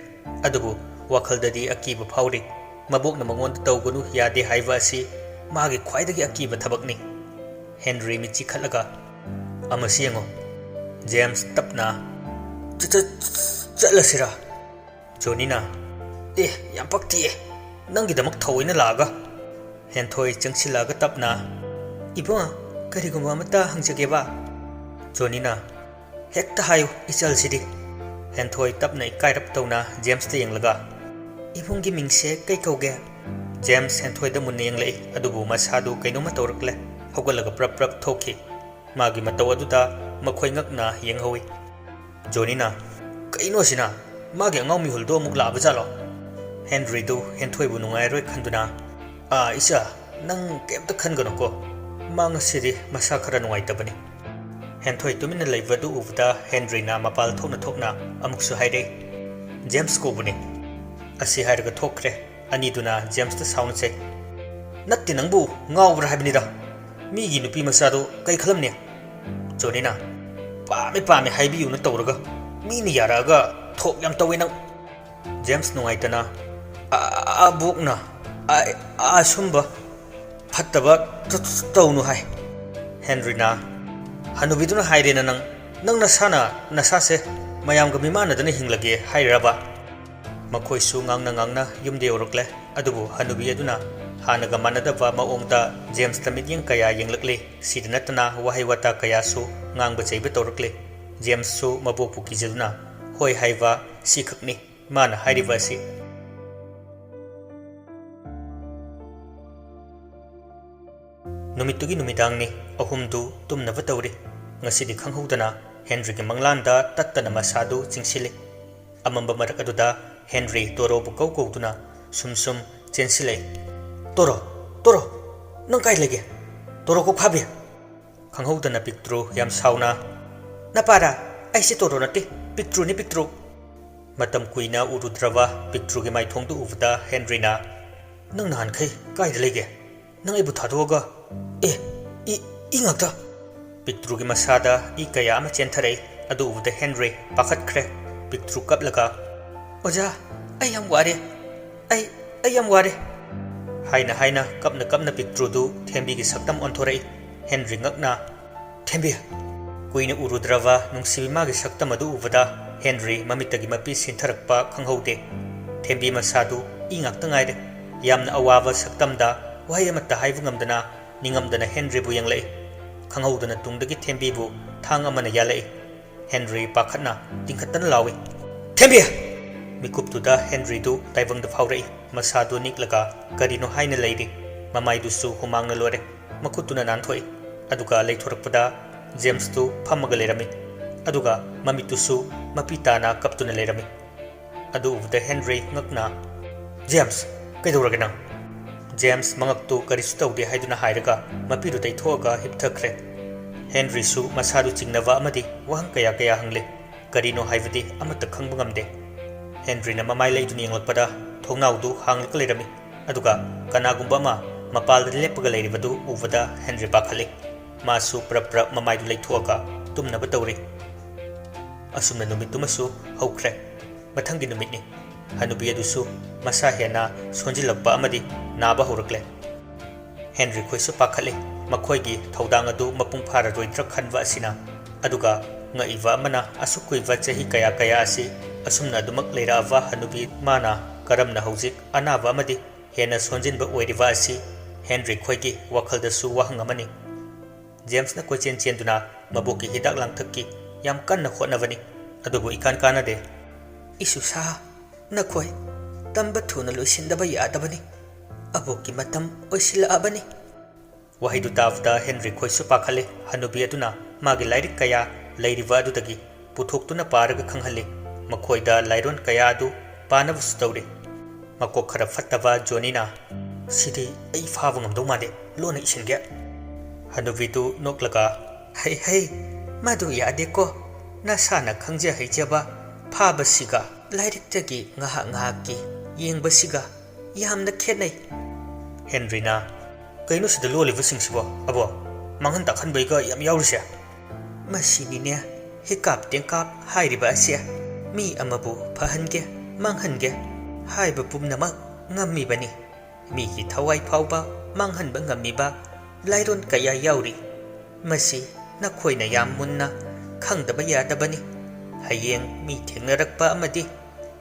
ꯑꯗꯨꯕꯨ ꯋꯥꯈꯜꯗꯗꯤ ꯑꯀꯤꯕ ꯐꯥꯎꯔꯤ꯫ ꯃꯕꯣꯛꯅ ꯃꯉꯣꯟꯗ ꯇꯧꯒꯅꯨ ꯌꯥꯗꯦ ꯍꯥꯏꯕ ꯑꯁꯤ ꯃꯥꯒꯤ ꯈ꯭ꯋꯥꯏꯗꯒꯤ ꯑꯀꯤꯕ ꯊꯕꯛꯅꯤ꯫ ꯍꯦꯟꯔꯤ ꯃꯤꯠ ꯆꯤꯈꯠꯂꯒ, "ꯑꯃꯁꯤ ꯌꯦꯡꯉꯨ꯫" ꯖꯦꯝꯁ ꯇꯞꯅ, "ꯆ-, ꯆ-, ꯆꯠꯂꯁꯤꯔꯥ?" ꯖꯣꯅꯤꯅ, "ꯑꯦ, ꯌꯥꯝ ꯄꯛꯇꯤꯌꯦ, ꯅꯪꯒꯤꯗꯃꯛ ꯊꯑꯣꯏꯅ ꯂꯥꯛꯑꯒ꯫" ꯍꯦꯟꯊꯣꯏ ꯆꯪꯁꯤꯜꯂꯛꯑꯒ ꯇꯞꯅ, "ꯏꯕꯨꯡ, ꯀꯔꯤꯒꯨꯝꯕ ꯑꯃꯇ ꯍꯪꯖꯒꯦꯕ?" ꯖꯣꯅꯤꯅ, "ꯍꯦꯛꯇ ꯍꯥꯏꯌꯨ, ꯏꯆꯜꯁꯤꯗꯤ꯫" ꯍꯦꯟꯊꯣꯏ ꯇꯞꯅ ꯏꯀꯥꯏꯔꯞ ꯇꯧꯅ ꯖꯦꯝꯁꯇ ꯌꯦꯡꯂꯒ, "ꯏꯕꯨꯡꯒꯤ ꯃꯤꯡꯁꯦ ꯀꯩ ꯀꯧꯒꯦ?" ꯖꯦꯝꯁ ꯍꯦꯟꯊꯣꯏꯗ ꯃꯨꯟꯅ ꯌꯦꯡꯂꯛꯏ, ꯑꯗꯨꯕꯨ ꯃꯁꯥꯗꯨ ꯀꯩꯅꯣꯝꯃ ꯇꯧꯔꯛꯂꯦ꯫ ꯍꯧꯒꯠꯂꯒ ꯄ꯭ꯔꯞ ꯄ꯭ꯔꯞ ꯊꯣꯛꯈꯤ꯫ ꯃꯥꯒꯤ ꯃꯇꯧ ꯑꯗꯨꯗ ꯃꯈꯣꯏ ꯉꯛꯅ ꯌꯦꯡꯍꯧꯏ꯫ ꯖꯣꯅꯤꯅ, "ꯀꯩꯅꯣ ꯑꯁꯤꯅ? ꯃꯥꯒꯤ ꯑꯉꯥꯎ ꯃꯤꯍꯨꯜꯗꯣ ꯑꯃꯨꯛ ꯂꯥꯛꯑꯕ ꯖꯥꯠꯂꯣ?" ꯍꯦꯟꯔꯤꯗꯨ ꯍꯦꯟꯊꯣꯏꯕꯨ ꯅꯨꯡꯉꯥꯏꯔꯣꯏ ꯈꯟꯗꯨꯅ, "ꯑꯥ, ꯏꯆꯥ, ꯅꯪ ꯀꯩꯝꯇ ꯈꯟꯒꯅꯨꯀꯣ꯫ ꯃꯥ ꯉꯁꯤꯗꯤ ꯃꯁꯥ ꯈꯔ ꯅꯨꯡꯉꯥꯏꯇꯕꯅꯤ꯫" ꯍꯦꯟꯊꯣꯏ ꯇꯨꯃꯤꯟꯅ ꯂꯩꯕꯗꯨ ꯎꯕꯗ ꯍꯦꯟꯔꯤꯅ ꯃꯄꯥꯜ ꯊꯣꯛꯅ ꯊꯣꯛꯅ ꯑꯃꯨꯛꯁꯨ ꯍꯥꯏꯔꯛꯏ, "ꯖꯦꯝꯁ ꯀꯧꯕꯅꯤ꯫" ꯑꯁꯤ ꯍꯥꯏꯔꯒ ꯊꯣꯛꯈ꯭ꯔꯦ꯫ ꯑꯅꯤꯗꯨꯅ ꯖꯦꯝꯁꯇ ꯁꯥꯎꯅ ꯆꯩ, "ꯅꯠꯇꯦ, ꯅꯪꯕꯨ ꯉꯥꯎꯕ꯭ꯔꯥ ꯍꯥꯏꯕꯅꯤꯗ꯫ ꯃꯤꯒꯤ ꯅꯨꯄꯤ ꯃꯆꯥꯗꯣ ꯀꯩ ꯈꯜꯂꯝꯅꯤ?" ꯖꯣꯅꯤꯅ, "ꯄꯥꯝꯃꯦ ꯄꯥꯝꯃꯦ ꯍꯥꯏꯕꯤꯌꯨꯅ ꯇꯧꯔꯒ ꯃꯤꯅ ꯌꯥꯔꯛꯑꯒ ꯊꯣꯛ ꯌꯥꯝ ꯇꯧꯋꯦ ꯅꯪ꯫" ꯖꯦꯝꯁ ꯅꯨꯡꯉꯥꯏꯇꯅ, "ꯑ-, ꯑꯕꯣꯛꯅ ꯑ-, ꯑꯁꯨꯝꯕ ꯐꯠꯇꯕ ꯇ-, ꯇ-, ꯇꯧꯅꯨ ꯍꯥꯏ꯫" ꯍꯦꯟꯔꯤꯅ, "ꯍꯅꯨꯕꯤꯗꯨꯅ ꯍꯥꯏꯔꯦꯅ ꯅꯪ, ꯅꯪ ꯅꯁꯥꯅ ꯅꯁꯥꯁꯦ ꯃꯌꯥꯝꯒ ꯃꯤꯃꯥꯟꯅꯗꯅ ꯍꯤꯡꯂꯒꯦ ꯍꯥꯏꯔꯤꯔꯕ?" ꯃꯈꯣꯏꯁꯨ ꯉꯥꯡꯅ ꯉꯥꯡꯅ ꯌꯨꯝꯗ ꯌꯧꯔꯛꯂꯦ꯫ ꯑꯗꯨꯕꯨ ꯍꯅꯨꯕꯤ ꯑꯗꯨꯅ ꯍꯥꯟꯅꯒ ꯃꯥꯟꯅꯗꯕ ꯃꯑꯣꯡꯗ ꯖꯦꯝꯁꯇ ꯃꯤꯠꯌꯦꯡ ꯀꯌꯥ ꯌꯦꯡꯂꯛꯂꯤ꯫ ꯁꯤꯗ ꯅꯠꯇꯅ ꯋꯥꯍꯩ ꯋꯥꯇꯥ ꯀꯌꯥꯁꯨ ꯉꯥꯡꯕ ꯆꯩꯕ ꯇꯧꯔꯛꯂꯤ꯫ ꯖꯦꯝꯁꯁꯨ ꯃꯕꯣꯛꯄꯨ ꯀꯤꯖꯗꯨꯅ, "ꯍꯣꯏ" ꯍꯥꯏꯕ ꯁꯤꯈꯛꯅꯤ ꯃꯥꯅ ꯍꯥꯏꯔꯤꯕ ꯑꯁꯤ꯫ ꯅꯨꯃꯤꯠꯇꯨꯒꯤ ꯅꯨꯃꯤꯗꯥꯡꯅꯤ꯫ ꯑꯍꯨꯝꯗꯨ ꯇꯨꯝꯅꯕ ꯇꯧꯔꯤ꯫ ꯉꯁꯤꯗꯤ ꯈꯪꯍꯧꯗꯅ ꯍꯦꯟꯔꯤꯒꯤ ꯃꯪꯂꯥꯟꯗ ꯇꯠꯇꯅ ꯃꯁꯥꯗꯨ ꯆꯤꯡꯁꯤꯜꯂꯤ꯫ ꯑꯃꯝꯕ ꯃꯔꯛ ꯑꯗꯨꯗ ꯍꯦꯟꯔꯤ ꯇꯣꯔꯣꯕꯨ ꯀꯧ ꯀꯧꯗꯨꯅ ꯁꯨꯝ ꯁꯨꯝ ꯆꯦꯟꯁꯤꯜꯂꯛꯏ꯫ "ꯇꯣꯔꯣ, ꯇꯣꯔꯣ, ꯅꯪ ꯀꯥꯏ ꯂꯩꯒꯦ? ꯇꯣꯔꯣ ꯀꯣꯛ ꯐꯥꯕꯤ!" ꯈꯪꯍꯧꯗꯅ ꯄꯤꯛꯇ꯭ꯔꯨ ꯌꯥꯝ ꯁꯥꯎꯅ, "ꯅꯄꯥꯔꯥ? ꯑꯩꯁꯦ ꯇꯣꯔꯣ ꯅꯠꯇꯦ, ꯄꯤꯛꯇ꯭ꯔꯨꯅꯤ, ꯄꯤꯛꯇ꯭ꯔꯨ!" ꯃꯇꯝ ꯀꯨꯏꯅ ꯎꯔꯨꯗ꯭ꯔꯕ ꯄꯤꯛꯇ꯭ꯔꯨꯒꯤ ꯃꯥꯏꯊꯣꯡꯗꯨ ꯎꯕꯗ ꯍꯦꯟꯔꯤꯅ, "ꯅꯪ ꯅꯍꯥꯟꯈꯩ ꯀꯥꯏꯗ ꯂꯩꯒꯦ? ꯅꯪ ꯑꯩꯕꯨ ꯊꯥꯗꯣꯛꯑꯒ, ꯑꯦ, ꯏ, ꯏ ꯉꯥꯛꯇ!" ꯄꯤꯛꯇ꯭ꯔꯨꯒꯤ ꯃꯁꯥꯗ ꯏ ꯀꯌꯥ ꯑꯃ ꯆꯦꯟꯊꯔꯛꯏ꯫ ꯑꯗꯨ ꯎꯕꯗ ꯍꯦꯟꯔꯤ ꯄꯥꯈꯠꯈ꯭ꯔꯦ꯫ ꯄꯤꯛꯇ꯭ꯔꯨ ꯀꯞꯂꯒ, "ꯑꯣꯖꯥ, ꯑꯩ ꯌꯥꯝ ꯋꯥꯔꯦ꯫ ꯑꯩ, ꯑꯩ ꯌꯥꯝ ꯋꯥꯔꯦ!" ꯍꯥꯏꯅ ꯍꯥꯏꯅ ꯀꯞꯅ ꯀꯞꯅ ꯄꯤꯛꯇ꯭ꯔꯨꯗꯨ ꯊꯦꯝꯕꯤꯒꯤ ꯁꯛꯇꯝ ꯑꯣꯟꯊꯣꯔꯛꯏ꯫ ꯍꯦꯟꯔꯤ ꯉꯛꯅ, "ꯊꯦꯝꯕꯤ!" ꯀꯨꯏꯅ ꯎꯔꯨꯗ꯭ꯔꯕ ꯅꯨꯡꯁꯤꯕꯤ ꯃꯥꯒꯤ ꯁꯛꯇꯝ ꯑꯗꯨ ꯎꯕꯗ ꯍꯦꯟꯔꯤ ꯃꯃꯤꯠꯇꯒꯤ ꯃꯄꯤ ꯁꯤꯟꯊꯔꯛꯄ ꯈꯪꯍꯧꯗꯦ꯫ ꯊꯦꯝꯕꯤ ꯃꯁꯥꯗꯨ ꯏ ꯉꯥꯛꯇ ꯉꯥꯏꯔꯦ꯫ ꯌꯥꯝꯅ ꯑꯋꯥꯕ ꯁꯛꯇꯝꯗ ꯋꯥꯍꯩ ꯑꯃꯠꯇ ꯍꯥꯏꯕ ꯉꯝꯗꯅ ꯅꯤꯡꯉꯝꯗꯅ ꯍꯦꯟꯔꯤꯕꯨ ꯌꯦꯡꯂꯛꯏ꯫ ꯈꯪꯍꯧꯗꯅ ꯇꯨꯡꯗꯒꯤ ꯊꯦꯝꯕꯤꯕꯨ ꯊꯥꯡ ꯑꯃꯅ ꯌꯥꯜꯂꯛꯏ꯫ ꯍꯦꯟꯔꯤ ꯄꯥꯈꯠꯅ ꯇꯤꯡꯈꯠꯇꯅ ꯂꯥꯎꯏ, "ꯊꯦꯝꯕꯤ!" ꯃꯤꯀꯨꯞꯇꯨꯗ ꯍꯦꯟꯔꯤꯗꯨ ꯇꯥꯏꯕꯪꯗ ꯐꯥꯎꯔꯛꯏ꯫ ꯃꯁꯥꯗꯨ ꯅꯤꯛꯂꯒ ꯀꯔꯤꯅꯣ ꯍꯥꯏꯅ ꯂꯩꯔꯤ꯫ ꯃꯃꯥꯏꯗꯨꯁꯨ ꯍꯨꯃꯥꯡꯅ ꯂꯣꯏꯔꯦ꯫ ꯃꯈꯨꯠꯇꯨꯅ ꯅꯥꯟꯊꯣꯛꯏ꯫ ꯑꯗꯨꯒ ꯂꯩꯊꯣꯔꯛꯄꯗ ꯖꯦꯝꯁꯇꯨ ꯐꯝꯃꯒ ꯂꯩꯔꯝꯃꯤ꯫ ꯑꯗꯨꯒ ꯃꯃꯤꯠꯇꯨꯁꯨ ꯃꯄꯤ ꯇꯥꯅ ꯀꯞꯇꯨꯅ ꯂꯩꯔꯝꯃꯤ꯫ ꯑꯗꯨ ꯎꯕꯗ ꯍꯦꯟꯔꯤ ꯉꯛꯅ, "ꯖꯦꯝꯁ, ꯀꯩꯗꯧꯔꯒꯦ ꯅꯪ?" ꯖꯦꯝꯁ ꯃꯉꯛꯇꯨ ꯀꯔꯤꯁꯨ ꯇꯧꯗꯦ ꯍꯥꯏꯗꯨꯅ ꯍꯥꯏꯔꯒ ꯃꯄꯤꯗꯨ ꯇꯩꯊꯣꯛꯑꯒ ꯍꯤꯞꯊꯈ꯭ꯔꯦ꯫ ꯍꯦꯟꯔꯤꯁꯨ ꯃꯁꯥꯗꯨ ꯆꯤꯡꯅꯕ ꯑꯃꯗꯤ ꯋꯥꯍꯪ ꯀꯌꯥ ꯀꯌꯥ ꯍꯪꯂꯦ꯫ ꯀꯔꯤꯅꯣ ꯍꯥꯏꯕꯗꯤ ꯑꯃꯠꯇ ꯈꯪꯕ ꯉꯝꯗꯦ꯫ ꯍꯦꯟꯔꯤꯅ ꯃꯃꯥꯏ ꯂꯩꯗꯨꯅ ꯌꯦꯡꯂꯛꯄꯗ ꯊꯣꯡꯅꯥꯎꯗꯨ ꯍꯥꯡꯂꯒ ꯂꯩꯔꯝꯃꯤ꯫ ꯑꯗꯨꯒ ꯀꯅꯥꯒꯨꯝꯕ ꯑꯃ ꯃꯄꯥꯜꯗ ꯂꯦꯞꯄꯒ ꯂꯩꯔꯤꯕꯗꯨ ꯎꯕꯗ ꯍꯦꯟꯔꯤ ꯄꯥꯈꯠꯂꯤ꯫ ꯃꯥꯁꯨ ꯄ꯭ꯔꯞ ꯄ꯭ꯔꯞ ꯃꯃꯥꯏꯗꯨ ꯂꯩꯊꯣꯛꯑꯒ ꯇꯨꯝꯅꯕ ꯇꯧꯔꯤ꯫ ꯑꯁꯨꯝꯅ ꯅꯨꯃꯤꯠꯇꯨꯃꯁꯨ ꯍꯧꯈ꯭ꯔꯦ꯫ ꯃꯊꯪꯒꯤ ꯅꯨꯃꯤꯠꯅꯤ꯫ ꯍꯅꯨꯕꯤ ꯑꯗꯨꯁꯨ ꯃꯁꯥ ꯍꯦꯟꯅ ꯁꯣꯟꯖꯤꯜꯂꯛꯄ ꯑꯃꯗꯤ ꯅꯥꯕ ꯍꯧꯔꯛꯂꯦ꯫ ꯍꯦꯟꯔꯤ ꯈꯣꯏꯁꯨ ꯄꯥꯈꯠꯂꯤ, ꯃꯈꯣꯏꯒꯤ ꯊꯧꯗꯥꯡ ꯑꯗꯨ ꯃꯄꯨꯡ ꯐꯥꯔꯔꯣꯏꯗ꯭ꯔꯥ ꯈꯟꯕ ꯑꯁꯤꯅ꯫ ꯑꯗꯨꯒ ꯉꯛꯏꯕ ꯑꯃꯅ, ꯑꯁꯨꯛ ꯀꯨꯏꯕ ꯆꯍꯤ ꯀꯌꯥ ꯀꯌꯥ ꯑꯁꯤ ꯑꯁꯨꯝꯅ ꯑꯗꯨꯃꯛ ꯂꯩꯔꯛꯑꯕ ꯍꯅꯨꯕꯤ ꯃꯥꯅ ꯀꯔꯝꯅ ꯍꯧꯖꯤꯛ ꯑꯅꯥꯕ ꯑꯃꯗꯤ ꯍꯦꯟꯅ ꯁꯣꯟꯖꯤꯟꯕ ꯑꯣꯏꯔꯤꯕ ꯑꯁꯤ ꯍꯦꯟꯔꯤ ꯈꯣꯏꯒꯤ ꯋꯥꯈꯜꯗꯁꯨ ꯋꯥꯍꯪ ꯑꯃꯅꯤ꯫ ꯖꯦꯝꯁꯅ ꯀꯣꯏꯆꯦꯟ ꯆꯦꯟꯗꯨꯅ ꯃꯕꯣꯛꯀꯤ ꯍꯤꯗꯥꯛ ꯂꯥꯡꯊꯛꯀꯤ ꯌꯥꯝ ꯀꯟꯅ ꯍꯣꯠꯅꯕꯅꯤ, ꯑꯗꯨꯕꯨ ꯏꯀꯥꯟ ꯀꯥꯟꯅꯗꯦ꯫ "ꯏꯁꯨꯁꯥ, ꯅꯈꯣꯏ ꯇꯝꯕ ꯊꯨꯅ ꯂꯣꯏꯁꯤꯟꯗꯕ ꯌꯥꯗꯕꯅꯤ꯫ ꯑꯕꯣꯛꯀꯤ ꯃꯇꯝ ꯑꯣꯏꯁꯤꯜꯂꯛꯑꯕꯅꯤ꯫" ꯋꯥꯍꯩꯗꯨ ꯇꯥꯕꯗ ꯍꯦꯟꯔꯤ ꯈꯣꯏꯁꯨ ꯄꯥꯈꯠꯂꯦ꯫ ꯍꯅꯨꯕꯤ ꯑꯗꯨꯅ ꯃꯥꯒꯤ ꯂꯥꯏꯔꯤꯛ ꯀꯌꯥ ꯂꯩꯔꯤꯕ ꯑꯗꯨꯗꯒꯤ ꯄꯨꯊꯣꯛꯇꯨꯅ ꯄꯥꯔꯒ ꯈꯪꯍꯜꯂꯤ꯫ ꯃꯈꯣꯏꯗ ꯂꯥꯏꯔꯣꯟ ꯀꯌꯥ ꯑꯗꯨ ꯄꯥꯅꯕꯁꯨ ꯇꯧꯔꯤ꯫ ꯃꯀꯣꯛ ꯈꯔ ꯐꯠꯇꯕ ꯖꯣꯅꯤꯅ, "ꯁꯤꯗꯤ ꯑꯩ ꯐꯥꯕ ꯉꯝꯗꯧ ꯃꯥꯟꯗꯦ, ꯂꯣꯟꯅ ꯏꯁꯤꯟꯒꯦ꯫" ꯍꯅꯨꯕꯤꯗꯨ ꯅꯣꯛꯂꯒ, "ꯍꯩ ꯍꯩ, ꯃꯗꯨ ꯌꯥꯗꯦꯀꯣ꯫ ꯅꯁꯥꯅ ꯈꯪꯖ ꯍꯩꯖꯕ ꯐꯥꯕꯁꯤꯒ ꯂꯥꯏꯔꯤꯛꯇꯒꯤ ꯉꯥꯏꯍꯥꯛ ꯉꯥꯏꯍꯥꯛꯀꯤ ꯌꯦꯡꯕꯁꯤꯒ ꯌꯥꯝꯅ ꯈꯦꯠꯅꯩ꯫" ꯍꯦꯟꯔꯤꯅ, "ꯀꯩꯅꯣ ꯁꯤꯗ ꯂꯣꯜꯂꯤꯕꯁꯤꯡꯁꯤꯕꯣ, ꯑꯕꯣ? ꯃꯥꯡꯍꯟ ꯇꯥꯛꯍꯟꯕꯩꯒ ꯌꯥꯝ ꯌꯥꯎꯔꯤꯁꯦ?" "ꯃꯁꯤꯅꯤꯅꯦ, ꯍꯤꯀꯥꯞ ꯇꯦꯡꯀꯥꯞ ꯍꯥꯏꯔꯤꯕ ꯑꯁꯦ꯫ ꯃꯤ ꯑꯃꯕꯨ ꯐꯍꯟꯒꯦ, ꯃꯥꯡꯍꯟꯒꯦ ꯍꯥꯏꯕ ꯄꯨꯝꯅꯃꯛ ꯉꯝꯃꯤꯕꯅꯤ꯫ ꯃꯤꯒꯤ ꯊꯋꯥꯏ ꯐꯥꯎꯕ ꯃꯥꯡꯍꯟꯕ ꯉꯝꯃꯤꯕ ꯂꯥꯏꯔꯣꯟ ꯀꯌꯥ ꯌꯥꯎꯔꯤ꯫ ꯃꯁꯤ ꯅꯈꯣꯏꯅ ꯌꯥꯝ ꯃꯨꯟꯅ ꯈꯪꯗꯕ ꯌꯥꯗꯕꯅꯤ꯫ ꯍꯌꯦꯡ ꯃꯤ ꯊꯦꯡꯅꯔꯛꯄ ꯑꯃꯗꯤ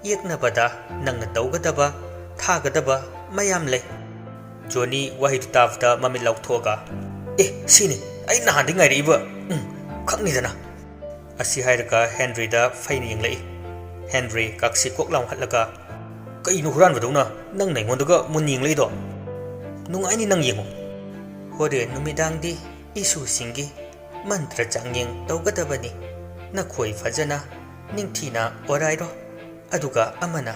ꯌꯦꯛꯅꯕꯗ ꯅꯪꯅ ꯇꯧꯒꯗꯕ, ꯊꯥꯒꯗꯕ ꯃꯌꯥꯝ ꯂꯩ꯫" ꯖꯣꯅꯤ ꯋꯥꯍꯩꯗꯨ ꯇꯥꯕꯗ ꯃꯃꯤꯠ ꯂꯥꯎꯊꯣꯛꯑꯒ, "ꯑꯦ, ꯁꯤꯅꯤ ꯑꯩ ꯅꯍꯥꯟꯗꯩ ꯉꯥꯏꯔꯛꯏꯕ, ꯎꯝ, ꯈꯪꯅꯤꯗꯅ꯫" ꯑꯁꯤ ꯍꯥꯏꯔꯒ ꯍꯦꯟꯔꯤꯗ ꯐꯩꯅ ꯌꯦꯡꯂꯛꯏ꯫ ꯍꯦꯟꯔꯤ ꯀꯥꯛꯁꯤ ꯀꯣꯛ ꯂꯥꯎꯍꯠꯂꯒ, "ꯀꯩꯅꯣ ꯍꯨꯔꯥꯟꯕꯗꯧꯅ ꯅꯪꯅ ꯑꯩꯉꯣꯟꯗꯒ ꯃꯨꯟ ꯌꯦꯡꯂꯛꯏꯗꯣ? ꯅꯨꯡꯉꯥꯏꯅꯤ ꯅꯪ ꯌꯦꯡꯉꯣ꯫" "ꯍꯣꯔꯦꯟ ꯅꯨꯃꯤꯗꯥꯡꯗꯤ ꯏꯁꯨꯁꯤꯡꯒꯤ ꯃꯟꯇ꯭ꯔ ꯆꯥꯡꯌꯦꯡ ꯇꯧꯒꯗꯕꯅꯤ꯫ ꯅꯈꯣꯏ ꯐꯖꯅ ꯅꯤꯡꯊꯤꯅ ꯑꯣꯔꯥꯏꯔꯣ꯫ ꯑꯗꯨꯒ ꯑꯃꯅ,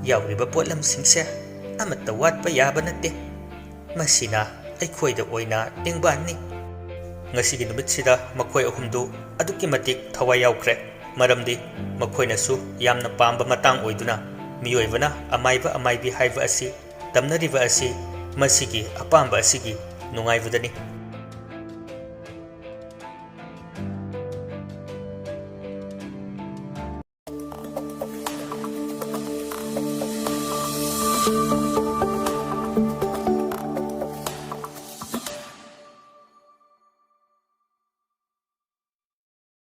ꯌꯥꯎꯔꯤꯕ ꯄꯣꯠꯂꯝꯁꯤꯡꯁꯦ ꯑꯃꯠꯇ ꯋꯥꯠꯄ ꯌꯥꯕ ꯅꯠꯇꯦ꯫ ꯃꯁꯤꯅ ꯑꯩꯈꯣꯏꯗ ꯑꯣꯏꯅ ꯇꯦꯡꯕꯥꯟꯅꯤ꯫" ꯉꯁꯤꯒꯤ ꯅꯨꯃꯤꯠꯁꯤꯗ ꯃꯈꯣꯏ ꯑꯍꯨꯝꯗꯨ ꯑꯗꯨꯛꯀꯤ ꯃꯇꯤꯛ ꯊꯋꯥꯏ ꯌꯥꯎꯈ꯭ꯔꯦ, ꯃꯔꯝꯗꯤ ꯃꯈꯣꯏꯅꯁꯨ ꯌꯥꯝꯅ ꯄꯥꯝꯕ ꯃꯇꯥꯡ ꯑꯣꯏꯗꯨꯅ, ꯃꯤꯑꯣꯏꯕꯅ ꯑꯃꯥꯏꯕ ꯑꯃꯥꯏꯕꯤ ꯍꯥꯏꯕ ꯑꯁꯤ ꯇꯝꯅꯔꯤꯕ ꯑꯁꯤ ꯃꯁꯤꯒꯤ ꯑꯄꯥꯝꯕ ꯑꯁꯤꯒꯤ ꯅꯨꯡꯉꯥꯏꯕꯗꯅꯤ꯫